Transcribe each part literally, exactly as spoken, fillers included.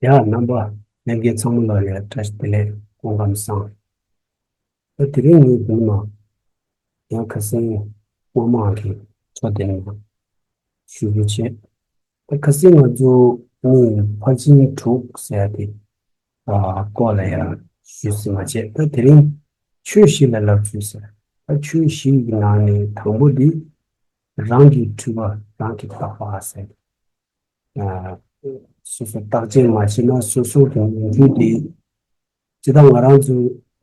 ཡ། རྣམ་པ་ལྷན་རྒྱས་ཚང་མ་ལ་ཡ་བཀྲ་ཤིས་བདེ་ལེགས། སྐུ་ཁམས་བཟང་། ད་དེ་རིང་ངས་འདི་ནས་ཡང་ཁ་སང་སྔོན་མ་གི་ཚོ་དེ་ནས་ཞུ་རྒྱུ་བྱས། ད་ཁ་སང་ང་ཚོ་ནི་ཕར་ཕྱིན་དྲུག་ཟེར་ཡ་དེ་ཨ་སྐོར་ལ་ཡང་ཞུས་ཟིན་པ་བྱས། ད་དེ་རིང་ཆོས་བཞི་ལ་ལབ་ཚུལ་ཟེར། ད་ཆོས་བཞི་གི་ནང་ནས་དང་པོ་འདི་རང་གི་འཁྲུལ་པ་རང་གིས་བརྟག་པ་ཟེར། ཨ་སོ་སོ་བརྟག་དཔྱད་མ་བྱས་ན་སོ་སོ་གི་ནོར་འཁྲུལ་དེ། ཇི་ལྟར་ང་རང་ཚོ་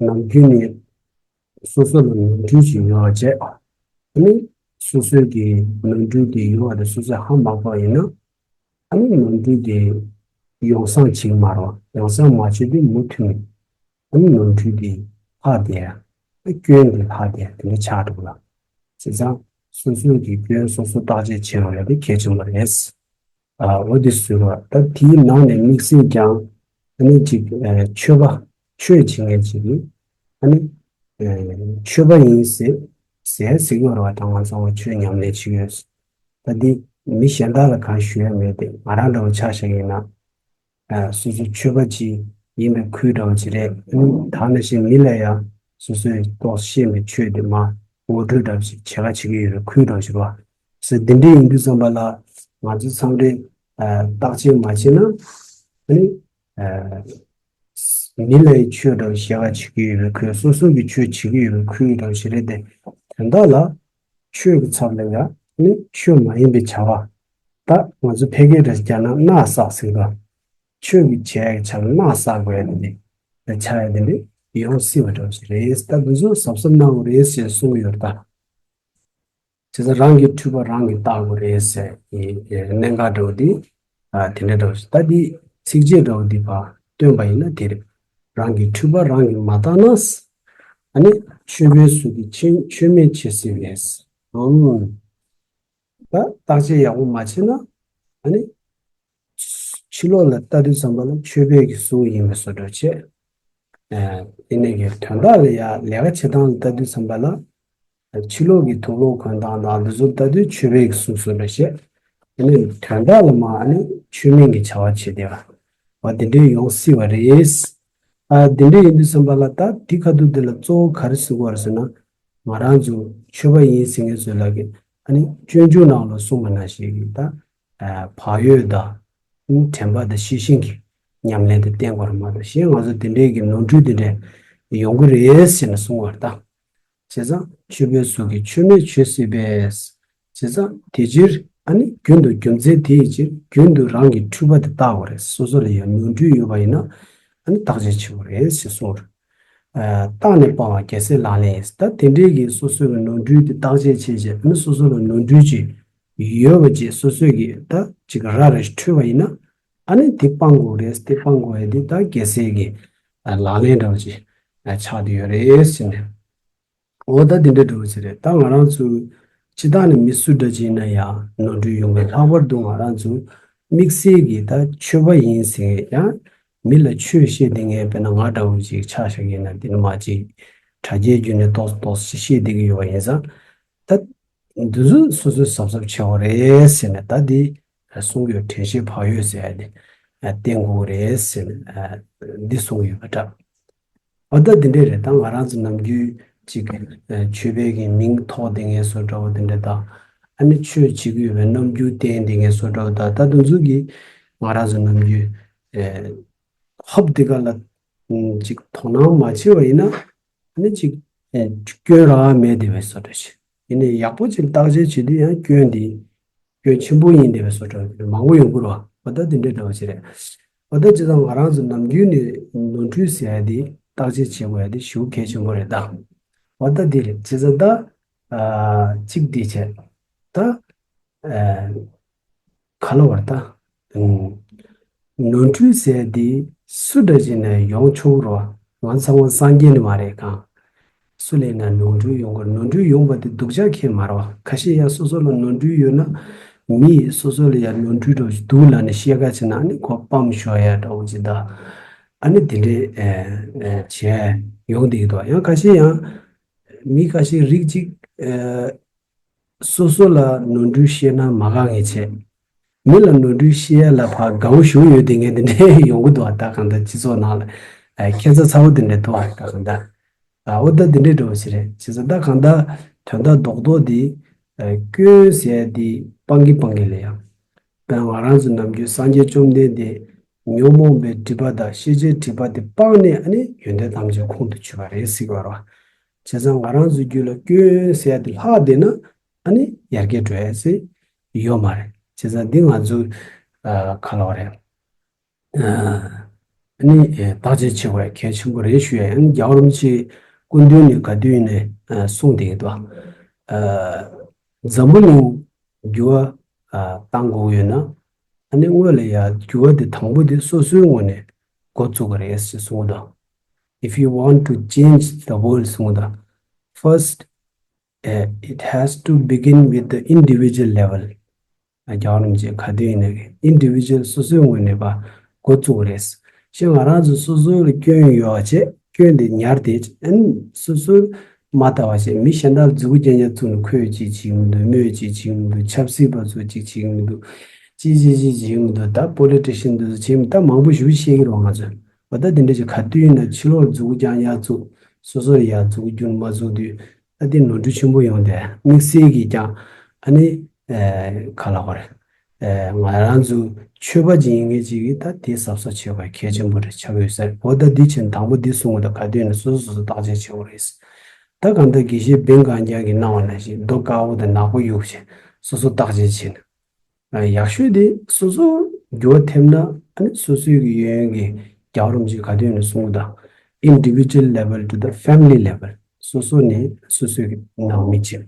ནམ་རྒྱུན་ནས་སོ་སོ་ལ་ནོར་འཁྲུལ་ཞིག་ཡོད་པ་བྱས། ཨ་ནི་སོ་སོའི་གི་ནོར་འཁྲུལ་དེ་ཡོད་པ་དེ་སོ་སོས་ཧ་མ་གོ་བ་ཡིན་ན། ཨ་ནི་ནོར་འཁྲུལ་དེ་ཡོ་བསྲང་བྱེད་ཀྱི་མ་རེད་པ། ཡོ་བསྲང་མ་བྱས་དུས་མུ་མཐུད་ནས་ཨ་ནི་ནོར་འཁྲུལ་དེ་ལྷག་བསྡད་ཡ། ཨ་སྐྱོན་དེ་ལྷག་བསྡད་ཡ་དེ་འདྲ་ཆགས་འགྲོ་གི་ལ། བྱས་ཙང་སོ་སོའི་གི་སྐྱོན་སོ་སོ་བརྟག་དཔྱད་བྱེད་དགོས་ཡ་དེ་གལ་ཆེན་པོ་རེད། ཨ་འོ་དེ་ཟེར་བ། ད་དེའི་ནང་ནས་དམིགས་བསལ་ཀྱང་ཨ་ནི་ཅིག་ཨ་ཆོས་པ། ཆོས་བྱེད་མཁན་ཅིག་གིས་ཨ་ནི་ཨ་ཆོས་པ་ཡིན་ཟེར་ཟེར་ཟེར་གྱི་ཡོད་རེད་པ། ད་ང་ཚོ་ཆོས་ཉམས་ལེན་བྱེད་ཡོད། ད་འདི་མི་གཞན་དག་ལ་གང་ཞུ་ཡ་མེད་དེ། ང་རང་འདྲ་བོ་ཆ་བཞག་ཡིན་ན། ཨ་སོ་སོ་ཆོས་པ་ཅིག་ཡིན་པའི་ཁུལ་འདྲ་བོ་ཅིག་རེད། ཨ་ནི་ད་ནང་བཞིན་མི་ལ་ཡང་སོ་སོས་ཏོག་ཤེས་པའི་ཆོས་དེ་མ་ངོ་སྤྲོད་འདྲ་བོ་ཅིག་བྱེད་ཁ་བྱེད་ཀྱི་ཡོད་པའི་ཁུལ་འདྲ་བོ་ཅིག་རེད་པ། ཟེར་འདི་འདྲ་ཡིན་དུས་ཙམ་པ་ལ་ང་ཚོ་མཚམས་རེ་ཨ་བརྟག་དཔྱད་མ་བྱས་ན། ཨ་ནི་ཨ་མི་ལ་ཡི་ཆོས་འདྲ་བོ་བྱེད་ཁ་བྱེད་ཀྱི་ཡོད་པའི་ཁུལ། སོ་སོ་གི་ཆོས་བྱེད་ཀྱི་ཡོད་པའི་ཁུལ་འདྲ་བོ་ཞིག་རེད་དེ། དོན་དག་ལ་ཆོས་ཀྱི་ཚབ་ལ་ཡང་ནི་ཆོས་མ་ཡིན་པའི་བྱ་བ། ད་ང་ཚོ་ཕལ་སྐད་འདྲ་ཞིག་རྒྱག་ན་རྣག་བསགས་ཟེར་གི་རེད། ཆོས་ཀྱི་བྱ་བའི་ཆ་ལ་རྣག་བསགས་དགོས་ཡ་དེ་འདྲ་ཆགས་ཡ་དེ་འདྲ་ཡོང་སྲིད་པ་འདྲ་བོ་ཞིག་རེད། ད་འདི་ཚོ་གཟབ་གཟབ་གནང་དགོས་རེད་ཞེས་གསུང་གི་ཡོད་ད། བྱས་ཙང་རང་གི་འཁྲུལ་པ་རང་གིས་བརྟག་དགོས་རེད་ཟེར་གྱི་གནད་འགག་འདྲ་བོ་འདི། ཨ་དེ་འདྲ་འདྲ་བོ་ཞིག་ད་འདི་ཚིགས་བཅད་འདྲ་བོ་འདི་ཕར་བཏོན་པ་ཡིན་ན་དེ་རེད། རང་གི་འཁྲུལ་པ་རང་གིས་མ་བརྟགས་ན། ཨ་ནི་ཆོས་པའི་གཟུགས་ཀྱིས་ཆོས་མེད་བྱེད་སྲིད་པས། ཨང་། ད་བརྟག་དཔྱད་ཡག་པོ་མ་བྱས་ན། ཨ་ནི་ཕྱི་ལོགས་ལ་ལྟ་དུས་ཙམ་པ་ལ་ཆོས་པའི་གི་གཟུགས་ཡིན་པའི་བཟོ་འདྲ་བྱས། ཨ་ཡིན་ནའི་གི་དོན་དག་ལ་ཡ་ལས་ཀ་བྱེད་སྟངས་ལ་ལྟ་དུས་ཙམ་པ་ལ། ཕྱི་ལོགས་ཀྱི་དུག་ལོག་གོན་སྟངས་དང་འདི་ཚོ་ལྟ་དུས་ཆོས་པའི་གི་གཟུགས་བཟོ་འདྲ་བྱས། ཨ་ནི་དོན་དག་ལ་མ་ཨ་ནི་ཆོས་མིན་གྱི་བྱ་བ་བྱེད་བསྡད་པ། འོ་དེ་འདྲའི་ཡོང་སྲིད་པ་རེད། ཨ་དེ་འདྲ་ཡིན་དུས་ཙམ་པ་ལ་ད་འདི་ཁ་ཐུག་འདི་ལ་གཙོ་བོ་ག་རེ་ཟེར་དགོས་རེད་ཟེར་ན། ང་རང་ཚོ་ཆོས་པ་ཡིན་ཟེར་མཁན་ཚོ་ལ་གི་ཨ་ནི་སྤྱོད་འཇུག་ནང་ལ་གསུངས་པ་ནང་བཞིན་གྱི་ད་ཨ་བག་ཡོད་དང་དྲན་པ་དང་ཤེས་བཞིན་གྱི་ཉམས་ལེན་དེ་བསྟེན་དགོས་རེད་མ་གཏོགས། གཞན་ང་ཚོ་དེ་འདྲའི་གི་ནོར་འཁྲུལ་དེ་འདྲ་ཡོང་གི་རེད་ཟེར་ནས་གསུངས་པ་རེད་ད། བྱས་ཙང་ཆོས་པའི་གཟུགས་ཀྱིས་ཆོས་མེད་བྱེད་སྲིད་པས། བྱས་ཙང་དེ་ཕྱིར་ཨ་ནི་རྒྱུན་དུ་རྒྱུ་མཚན་དེའི་ཕྱིར་རྒྱུན་དུ་རང་གི་འཁྲུལ་པ་དེ་བརྟག་དགོས་རེད། སོ་སོ་ལ་ཡང་ནོར་འཁྲུལ་ཡོད་པ་ཡིན་ན་ཨ་ནི་བརྟག་དཔྱད་བྱེད་དགོས་རེད་ཞེས་གསུངས། ཨ་བརྟགས་ནས་སྤང་བ་རྒྱལ་སྲས་ལག་ལེན་ཡིན། ད་དེ་འདྲའི་གི་སོ་སོའི་ནོར་འཁྲུལ་དེ་བརྟག་དཔྱད་བྱས་རྗེས་ཨ་ནི་སོ་སོ་ལ་ནོར་འཁྲུལ་ཅིག་ཡོད་པ་ཅིག་སོ་སོའི་གི་ད་ཅིག་ར་རེ་འཁྲུལ་བ་ཡིན་ན་ཨ་ནི་དེ་སྤང་དགོས་རེད། དེ་སྤང་དགོས་ཡ་དེ་ད་རྒྱལ་སྲས་ཀྱི་ལག་ལེན་འདྲ་བ་ཅིག་ཆགས་བསྡད་ཡོད་རེད་ཟེར་ནས། འོ་ད་འདི་འདྲ་འདྲ་བོ་ཞིག་རེད། ད་ང་རང་ཚོ་སྤྱིར་བཏང་ནས་མི་སུ་འདྲ་ཅིག་ཡིན་ན་ཡང་ནོར་འཁྲུལ་ཡོང་གི། ལྷག་པར་དུ་ང་རང་ཚོ་དམིགས་བསལ་གྱི་ད་ཆོས་པ་ཡིན་ཟེར་ཡང་མི་ལ་ཆོས་བཤད་བསྡད་མཁན་དཔེར་ན་ང་འདྲ་བོ་ཅིག་ཆ་བཞག་ཡིན་ན་འདི་ནི་མ་ཅིག་དྲ་རྒྱའི་བརྒྱུད་ནས་ཏོག་ཙམ་ཏོག་ཙམ་ཅིག་བཤད་བསྡད་ཀྱི་ཡོད་པ་ཡིན་ཙང་། ད་འདི་ཚོ་སོ་སོས་གཟབ་གཟབ་བྱེད་དགོས་རེད་ཟེར་ནས། ད་འདི་གསུང་གི་ཡོད། དྲན་ཤེས་བག་ཡོད་ཟེར་ཡ་དེ་བསྟེན་དགོས་རེད་ཟེར་ནས་འདི་གསུང་གི་ཡོད་པ་འདྲ། འོ་ད་འདི་འདྲས་རེད། ད་ང་རང་ཚོ་ནམ་རྒྱུན་ཅིག་ཨ་ཆོས་པའི་གི་མིང་ཐོགས་བསྡད་མཁན་བཟོ་འདྲ་བོ་དེ་འདྲ་དང་། ཨ་ནི་ཆོས་བྱེད་ཀྱི་ཡོད་པའི་རྣམ་འགྱུར་བསྟན་བསྡད་མཁན་བཟོ་འདྲ་བོ་དང་། ད་དེ་ཚོ་གིས་ང་རང་ཚོ་ནམ་རྒྱུན་ཨ་ཧོབ་འདི་ག་ལ་ཨ་ཅིག་དོ་སྣང་མ་བྱས་པ་ཡིན་ན་ཨ་ནི་ཅིག་ཨ་སྐྱོན་རག་མེད་བསྡད་པའི་བཟོ་འདྲ་ཞིག་ཡིན་ནའི་ཡག་པོ་ཅིག་བརྟག་དཔྱད་བྱེད་དུས་ཡང་སྐྱོན་འདི་སྐྱོན་ཆེན་པོ་ཡིན་བསྡད་པའི་བཟོ་འདྲ་མང་པོ་ཡོང་གི་རེད་པ། འོ་ད་དེ་འདྲའི་འདྲ་བོ་ཞིག་རེད། འོ་ད་བྱས་ཙང་ང་རང་ཚོ་ནམ་རྒྱུན་ནས་ནོར་འཁྲུལ་ཟེར་ཡ་དེ་བརྟག་དཔྱད་བྱེད་དགོས་ཡ་དེ་ཞེ་པོ་གལ་ཆེན་པོ་རེད་ད། འོ་ད་དེ་རེད། བྱས་ཙང་ད་ཨ་གཅིག་དེ་བྱས། ད་ཨ་ག་ལ་བར་ད། ཨུམ། ནོར་འཁྲུལ་ཟེར་དེ་སུ་འདྲ་ཅིག་ནས་ཡོང་ཆོག་རོ། ང་ཚང་མ་སངས་རྒྱས་ནི་མ་རེད་གང་། སུ་ལས་ན་ནོར་འཁྲུལ་ཡོང་གི་རེད། ནོར་འཁྲུལ་ཡོང་པ་དེ་སྡུག་ཅག་ཁྱད་མ་རེད་པ། ཁ་ཤས་ཡང་སོ་སོ་ལ་ནོར་འཁྲུལ་ཡོད་ན། མི་ཡིས་སོ་སོ་ལ་ཡང་ནོར་འཁྲུལ་འདྲ་བོ་ཞིག་འདུག་ལབ་ནས་བཤད་ཁ་བྱེད་ན་ཨ་ནི་ཁོ་སྤམ་ཤོར་ཡ་འདྲ་བོ་ཅིག་དང་། ཨ་ནི་དེ་འདྲའི་ཨེ་ཨེ་བྱས་ཡོང་བསྡད་ཀྱི་འདུག་ཡང་ཁ་ཤས་ཡང་མི་ཁ་ཤས་རིགས་གཅིག་ཨེ་སོ་སོ་ལ་ནོར་འཁྲུལ་བཤད་ན་མ་དགའ་མཁན་བྱས། མི་ལ་ནོར་འཁྲུལ་བཤད་ཡ་ལ་ཕར་དགའ་བོ་ཞུ་ཡོད་དེ་ངས་དེ་འདྲའི་ཡོང་གི་འདུག་ད་གང་ལྟར་སྤྱི་ཚོགས་ནང་ལ་ཨ་ཁྱད་མཚར་ཚ་བོ་དེ་འདྲ་འདུག་ད་གང་ལྟར། ཨ་འོ་ད་དེ་འདྲའི་འགྲོ་བ་ཞིག་རེད། བྱས་ཙང་ད་གང་ལྟར་དོན་དག་རྡོག་རྡོག་དེ་ཨ་སྐྱོན་ཟེར་ཡ་དེ་སྤང་གི་སྤང་གི་ལ་ཡང་། ད་ང་རང་ཚོ་ནམ་རྒྱུན་སངས་རྒྱས་བཅོམ་ལྡན་འདས་ཉོན་མོངས་པའི་སྒྲིབ་པ་དང་ཤེས་བྱའི་སྒྲིབ་པ་དེ་སྤངས་ནས་ཨ་ནི་ཡོན་ཏན་ཐམས་ཅད་ཁོང་དུ་ཆུད་པ་རེད་ཟེར་གྱི་ཡོད་རེད་བ། བྱས་ཙང་ང་རང་ཚོའི་རྒྱུད་ལ་སྐྱོན་ཟེར་ཡ་དེ་ལྷག་བསྡད་ན་ཨ་ནི་ཡར་རྒྱས་འགྲོ་ཡ་ཟེར་ཡོད་མ་རེད། བྱས་ཙང་འདི་ང་ཚོའི་ཨ་ག་ལབ་དགོས་རེད། ཨ་ནི་ཨ་བརྟག་དཔྱད་བྱེད་དགོས་གལ་ཆེན་པོ་རེད་ཞུ་ཡ་ཡང་རྒྱལ་བ་རིན་པོ་ཆེའི་སྐུ་མདུན་ནས་ག་དུས་ཡིན་ནའི་ཨ་གསུངས་བསྡད་ཀྱི་འདུག་ཨ་འཛམ་བུ་གླིང་འགྱུར་བ་ཨ་བཏང་དགོས་ཀྱི་ཡོད་ན་ཨ་ནི་སྔོན་ལ་ཡ་འགྱུར་བ་དེ་དང་པོ་དེ་སོ་སོའི་ངོས་ནས་འགོ་བཙུགས་དགོས་རེད་ཟེར་གསུངས་འདུག If you want to change the world གསུངས་འདུག First, uh, it has to begin with the individual level. རྒྱལ་བ་རིན་པོ་ཆེ་ག་དུས་ཡིན་ནའི་individual སོ་སོའི་ངོས་ནས་ཕར་འགོ་བཙུགས་རེད། ཞེས་ང་རང་ཚོ་སོ་སོ་ལ་སྐྱོན་ཡོད་པ་བྱས་སྐྱོན་དེ་ཉར་ཏེ་ཨ་ནི་སོ་སོ་མ་ལྟ་བ་བྱས་མི་གཞན་དག་ལ་མཛུབ་གུ་རྒྱན་རྒྱན་བཙུགས་ནས་ཁོས་ཅིག་བྱེད་ཀྱི་མི་འདུག་མོས་ཅིག་བྱེད་ཀྱི་མི་འདུག་ཆབ་སྲིད་པ་ཚོས་ཅིག་བྱེད་ཀྱི་མི་འདུག་ཅི་ཅི་ཅི་བྱེད་ཀྱི་མི་འདུག་ད་པོ་ལི་ཊི་ཤན་འདི་ཚོ་བྱེད་མི་ད་མང་པོ་ཞིག་བཤད་ཀྱི་རེད་བ། ང་ཚོས་འོ་ད་དེ་འདྲ་ཞིག་ག་དུས་ཡིན་ན་ཕྱི་ལོགས་ལ་མཛུབ་གུ་རྒྱན་ཡར་བཙུགས་སོ་སོ་ལ་ཡར་མཛུབ་གུ་རྒྱུན་མ་བཙུགས་དུས་ད་དེ་ནོར་འཁྲུལ་ཆེན་པོ་ཡོང་དེ་དམིགས་བསལ་གྱིས་ཀྱང་ཨ་ནི་ཨེ་ག་ལབ་དགོས་རེད། ཨེ་ང་རང་ཚོ་ཆོས་པ་ཅིག་ཡིན་མཁན་ཅིག་གིས་ད་དེ་གཟབ་གཟབ་བྱེད་དགོས་གལ་ཆེན་པོ་རེད་ཆགས་ཡོད་ས་རེད། འོ་ད་འདི་ཕྱིན་དང་པོ་འདི་གསུང་བ་ད་ག་དུས་ཡིན་ན་སོ་སོ་སོ་སོ་བརྟག་དཔྱད་བྱེད་དགོས་རེད། ད་གང་ལྟར་དགེ་བཤེས་བེང་གང་རྒྱག་གིས་གནང་བ་ནང་བཞིན་རྡོ་དཀར་པོ་དང་ནག་པོ་གཡུག་བྱས་སོ་སོ་བརྟག་དཔྱད་བྱས་ན། ཡག་ཤོས་དེ་སོ་སོ་འགྱུར་བ་ཐེབས་ན་ཨ་ནི་སོ་སོའི་གི་ཡོན་ཡོན་གྱི་རྒྱལ་བ་རིན་པོ་ཆེས་ག་དུས་ཡིན་ན་གསུང་གི་དང་། Individual level to the family level སོ་སོ་ནས་སོ་སོའི་གི་ནང་མི་བྱེད།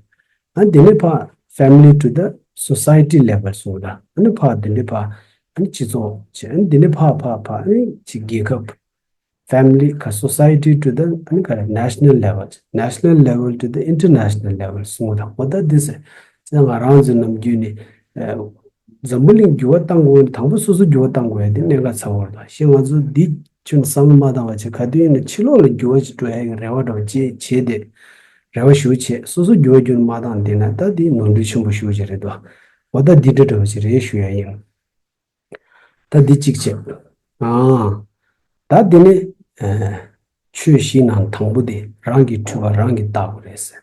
ཨ་དེ་ནས་ཕར་family to the society level གསུང་གི་དང་ཨ་ནི་ཕར་དེ་ནས་ཕར་ཨ་ནི་སྤྱི་ཚོགས་བྱེད་ཨ་ནི་དེ་ནས་ཕར་ཕར་ཕར་ཨ་ནི་ཅིག་རྒྱལ་ཁབ། Family ཁ་society to the ཨ་ནི་ག་རེ་national level, national level to the international level གསུང་གི་དང་འོ་ད་འདི་ཟེར། ཙང་ང་རང་ཚོ་ནམ་རྒྱུན་ནས་ཨ་འཛམ་བུ་གླིང་འགྱུར་བ་གཏང་དགོས་ན་དང་པོ་སོ་སོ་འགྱུར་བ་གཏང་དགོས་ཡ་དེ་གནད་འགག་ཚ་བོ་རེད་ད། ཞེས་ང་ཚོ་འདི་ཁྱོན་བསམ་བློ་མ་བཏང་བ་བྱས་ག་དུས་ཡིན་ན་ཕྱི་ལོགས་ལ་འགྱུར་བ་ཞིག་འགྲོ་ཡ་གི་རེ་བ་འདྲ་བོ་ཅིག་བྱས་ཏེ་རེ་བ་ཞུ་བྱས་སོ་སོ་འགྱུར་བ་རྒྱུན་མ་བཏང་བསྡད་ན་ད་འདི་ནོར་འཁྲུལ་ཆེན་པོ་ཞེ་པོ་ཅིག་རེད་དོ། འོ་ད་འདི་འདྲ་འདྲ་བོ་ཞིག་རེད་ཞུ་ཡ་ཡིན། ད་འདི་གཅིག་བྱས། ཨང་། ད་འདི་ནི། ཨ་ཆོས་བཞི་ནང་དང་པོ་དེ་རང་གི་འཁྲུལ་པ་རང་གིས་བརྟག་དགོས་རེད་ཟེར།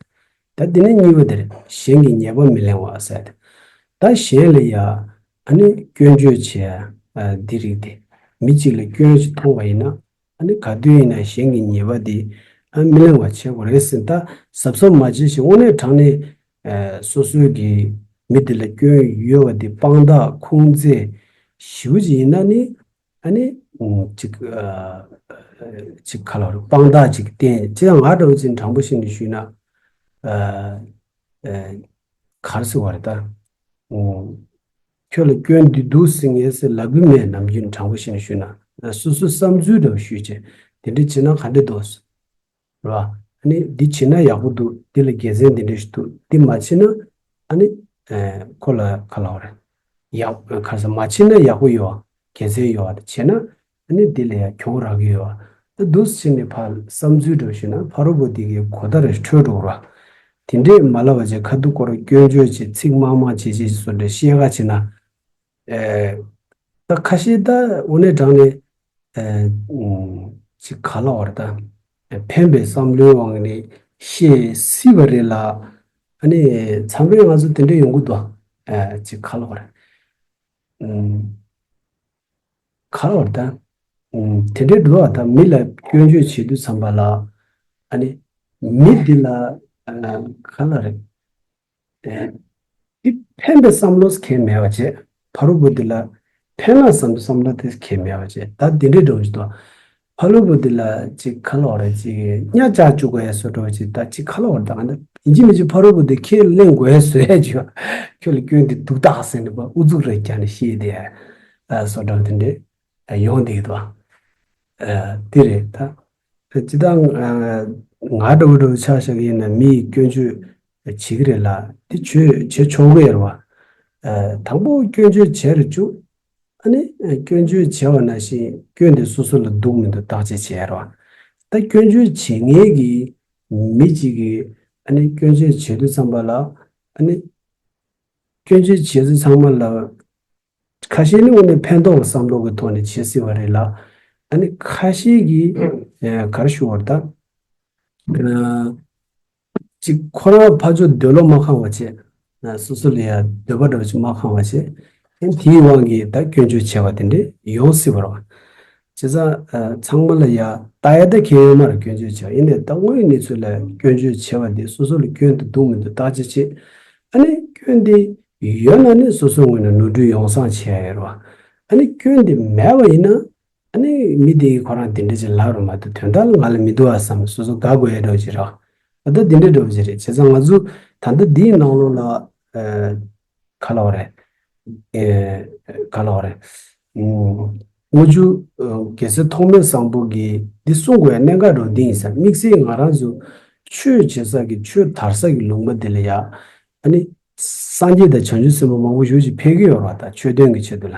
ད་འདི་ནི་གཉིས་པ་དེ་རེད། གཞན་གྱི་ཉེས་པ་མི་གླེང་བ་ཟེར་ཏེ། ད་གཞན་ལ་ཡ། ཨ་ནི་སྐྱོན་བརྗོད་བྱས། ཨ་འདི་རིགས་དེ། མི་གཅིག་ལ་སྐྱོན་ཞིག་མཐོང་བ་ཡིན་ན། ཨ་ནི་ག་དུས་ཡིན་ན་གཞན་གྱི་ཉེས་པ་དེ། ཨ་མི་གླེང་བ་བྱེད་དགོས་རེད་ཟེར། ད་གཟབ་གཟབ་མ་བྱས་ཤིང་དངོས་གནས་དྲང་གནས། ཨ་སོ་སོའི་གི་མི་དེ་ལ་སྐྱོན་ཡོད་པ་དེ་དཔང་རྟགས་ཁུངས་བཙན་ཞེ་པོ་ཅིག་ཡིན་ན་ནི་ཨ་ནི་ཨུམ་ཅིག་ཨ་ཅིག་ག་ལབ་རེད། དཔང་རྟགས་ཅིག་བསྟན་ཅི་ཡང་ང་འདྲ་བོ་ཅིག་དྲང་པོ་བཤད་ནས་ཞུས་ན་ཨ་ཨ་ག་རེ་ཟེར་བ་རེད་ད། ཨུམ་ཁྱོད་ལ་སྐྱོན་འདི་འདུག་ཟེར་ངས་ཟེར་ལབ་གི་མེད། ནམ་རྒྱུན་དྲང་པོ་བཤད་ནས་ཞུས་ན་སོ་སོའི་བསམ་ཚུལ་འདྲ་བོ་ཞུས་བྱས་དེ་འདྲ་བྱས་ན་ག་འདྲ་འདུག་རེད་བ། ཨ་ནི་འདི་བྱེད་ན་ཡག་པོ་འདུག་འདི་ལ་དགེ་མཚན་འདི་འདྲ་ཞིག་འདུག་འདི་མ་བྱེད་ན་ཨ་ནི་ཨེ་ཁོ་ལ་ག་ལབ་དགོས་རེད། ཡག་ག་ས་མ་བྱེད་ན་ཡག་པོ་ཡོད་དགེ་མཚན་ཡོད་བྱེད་ན་ཨ་ནི་འདི་ལ་ཡང་གྱོང་རག་གི་ཡོད། ད་འདུག་སེ་བྱས་ནས་ཕར་བསམ་ཚུལ་འདྲ་ཞུས་ན་ཕ་རོལ་པོ་འདི་གའི་གོ་བརྡ་རེ་འཕྲོད་འགྲོ་ར། དེ་འདྲས་མ་ལབ་པ་བྱས་ཁ་ཐུག་སྐོར་སྐྱོན་བརྗོད་བྱས་ཚིག་མང་མང་བྱས་བྱས་བཟོ་འདྲ་བཤད་ག་བྱེད་ན། ཨེ། ད་ཁ་ཤས་ད་དངོས་གནས་དྲང་ནས་ཨེ་ཅིག་ག་ལབ་དགོས་རེད་ད། ཕན་པའི་བསམ་བློའི་དབང་ནས་བཤད་སྲིད་པ་རེད་ལ། ཨ་ནི་མཚམས་རེ་ང་ཚོ་དེ་འདྲ་ཡོང་གི་འདུག་ཨེ་ཅིག་ག་ལབ་དགོས་རེད། ཨུམ། ག་ལབ་དགོས་རེད་ད། ཨུམ་དེ་འདྲ་འདུག་ཨ། ད་མི་ལ་སྐྱོན་བརྗོད་བྱེད་དུས་ཙམ་པ་ལ་ཨ་ནི་མི་འདི་ལ་ཨ་ག་ལབ་རེད། དེ་ཕན་པའི་བསམ་བློ་གང་ཡང་མེད་པ་བྱས། ཕ་རོལ་པོ་འདི་ལ་ཕན་ལ་བསམ་པའི་བསམ་བློ་དེ་གང་ཡང་མེད་པ་བྱས། ད་འདི་འདྲའི་འགྲོ་བཞིན་དུ་ཕ་རོལ་པོ་འདི་ལ་ཅིག་ག་ལབ་དགོས་རེད། ཅིག་གཉའ་བཅག་བཅུག་དགོས་ཡ་བཟོ་འདྲ་བ་ཅིག་ད་ཅིག་ག་ལབ་དགོས་རེད། ད་ང་ད་ཡིན་གཅིག་མིན་གཅིག་ཕ་རོལ་པོ་འདི་ཁས་ལེན་དགོས་ཡ་བཟོ་ཡ་ཅིག་ཁྱོད་ལ་སྐྱོན་འདི་འདུག་ད་ཟེར་ནས་པ་ཨུ་ཚུགས་རེ་རྒྱག་ནས་བཤད་དེ་ཡ་བཟོ་འདྲ་བ་དེ་འདྲས་ཡོང་བསྡད་ཀྱི་འདུག་ཨ་དེ་རེད་ད། སྤྱིར་བཏང་ང་འདྲ་བོ་འདྲ་བོ་ཆ་བཞག་གི་ཡིན་ན་མི་ཡིས་སྐྱོན་བརྗོད་བྱེད་ཀྱི་རེད་ལ་དེ་བྱོས་བྱེད་ཆོག་གི་ཡོད་རེད་བ། དང་པོ་སྐྱོན་བརྗོད་བྱས་རེད་བཅུག་ཨ་ནི་སྐྱོན་བརྗོད་བྱས་པ་ནང་བཞིན་སྐྱོན་དེ་སོ་སོ་ལ་འདུག་མི་འདུག་བརྟག་དཔྱད་བྱས་རེད་བ། ད་སྐྱོན་བརྗོད་བྱེད་མཁན་གྱི་མི་གཅིག་གིས་ཨ་ནི་སྐྱོན་བརྗོད་བྱེད་དུས་ཙམ་པ་ལ་ཨ་ནི་སྐྱོན་བརྗོད་བྱེད་དུས་ཚང་མ་ལ། ཁ་ཤས་ནི་དངོས་གནས་ཕན་ཐོགས་ཀྱི་བསམ་བློ་གི་ཐོག་ནས་བྱེད་སྲིད་པ་རེད་ལ། ཨ་ནི་ཁ་ཤས་ཀྱིས་ཨེ་ག་རེ་ཞུ་བར་ད། ཨ་ཅིག་ཁོ་རང་ཕར་ཕྱོགས་འདོད་བློ་མ་ཁེངས་པ་བྱས། སོ་སོ་ལ་ཡ་འདོད་པ་འདྲ་བ་ཅིག་མ་ཁེངས་པ་བྱས། ཨ་ནི་དེའི་དབང་གིས་ད་སྐྱོན་བརྗོད་བྱས་པ་དེ་འདྲས་ཡོང་སྲིད་པ་རེད། བྱས་ཙང་ཨ་ཚང་མ་ལ་ཡ་ལྟ་ཡ་ད་གལ་ཡོད་མ་རེད། སྐྱོན་བརྗོད་བྱས་པ་ཡིན་ནའི་ད་དངོས་ཡོད་གནས་ཚུལ་ལ་སྐྱོན་བརྗོད་བྱས་པ་འདི་སོ་སོ་ལ་སྐྱོན་དུ་འདུག་མི་འདུག་བརྟག་དཔྱད་བྱེད། ཨ་ནི་སྐྱོན་འདི་ཡོད་ན་ནི་སོ་སོའི་ངོས་ནས་ནོར་འཁྲུལ་ཡོང་སང་བྱས་ཡ་ཡོད་རེད་བ། ཨ་ནི་སྐྱོན་འདི་མེད་པ་ཡིན་ན། ཨ་ནི་མི་དེ་ཁོ་རང་དེ་འདྲ་ཅིག་ལབ་རུང་མ་གཏོགས་དོན་དག་ལ་ང་ལ་མི་འདུག་ཨ་བསམ་སོ་སོ་དགའ་དགོས་ཡ་འདྲ་བོ་ཅིག་རེད། ཨ་ད་དེ་འདྲ་འདྲ་བོ་ཅིག་རེད། བྱས་ཙང་ང་ཚོ་ད་ལྟ་འདིའི་ནང་ལོགས་ལ་ཨ་ག་ལབ་རེད། ཨེ་ག་ལབ་རེད། ཨུམ། དངུལ་ཆུ་ཨ་རྒྱལ་སྲས་ཐོགས་མེད་བཟང་པོ་གིས་འདི་གསུང་དགོས་ཡ་གནད་འགག་འདྲ་བོ་འདི་ཡིན་ས། དམིགས་བསལ་ང་རང་ཚོ་ཆོས་བྱེད་ས་གི་ཆོས་དར་ས་གི་ལུང་པ་འདི་ལ་ཡ། ཨ་ནི། སངས་རྒྱས་དང་བྱང་ཆུབ་སེམས་དཔའ་མང་པོ་ཞེ་པོ་ཅིག་ཕེབས་ཀྱི་ཡོད་རེད་བ། ད་ཆོས་དོན་གྱི་ཆེད་དུ་ལ།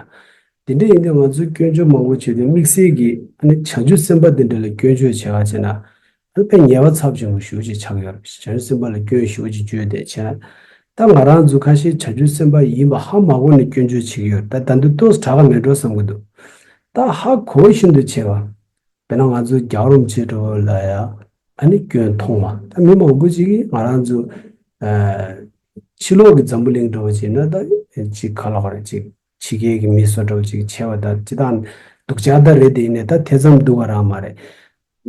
དེ་འདྲ་ཡིན་དུས་ང་ཚོས་སྐྱོན་བརྗོད་མང་པོ་བྱེད་དུས་དམིགས་བསལ་གྱིས་ཨ་ནི་བྱང་ཆུབ་སེམས་དཔའ་དེ་འདྲ་ལ་སྐྱོན་བརྗོད་བྱེད་ག་བྱེད་ན། ཨ་ནི་དཔེ་ཉེས་པ་ཚབས་ཆེན་པོ་ཞེ་པོ་ཅིག་ཆགས་ཀྱི་ཡོད་རེད། བྱང་ཆུབ་སེམས་དཔའ་ལ་སྐྱོན་ཞེ་པོ་ཅིག་བརྗོད་དེ་བྱས་ན། ད་ང་རང་ཚོ་ཁ་ཤས་བྱང་ཆུབ་སེམས་དཔའ་ཡིན་པ་ཧ་མ་གོ་ནས་སྐྱོན་བརྗོད་བྱེད་ཀྱི་ཡོད་རེད། ད་ད་དུང་ཏོག་ཙམ་དྲག་ག་མེད་འགྲོ་བསམ་གྱི་འདུག་ད་ཧ་གོ་བཞིན་དུ་བྱས་པ། དཔེར་ན་ང་ཚོ་རྒྱལ་བ་རིན་པོ་ཆེ་འདྲ་བོ་ལ་ཡ་ཨ་ནི་སྐྱོན་མཐོང་བ། ད་མི་མང་པོ་ཅིག་གིས་ང་རང་ཚོ་ཨ་ཕྱི་ལོགས་ཀྱི་འཛམ་བུ་གླིང་འདྲ་བོ་ཅིག་ན་ད་ཅིག་ག་ལབ་དགོས་རེད། ཅིག་ཕྱི་རྒྱལ་གྱི་མི་ཚོ་འདྲ་བོ་ཅིག་བྱས་པ་ད་ཅི་ད་སྡུག་ཅག་ད་རེད། དེ་ཡིན་ནའི་ད་དེ་ཙམ་སྡུག་པ་རང་མ་རེད།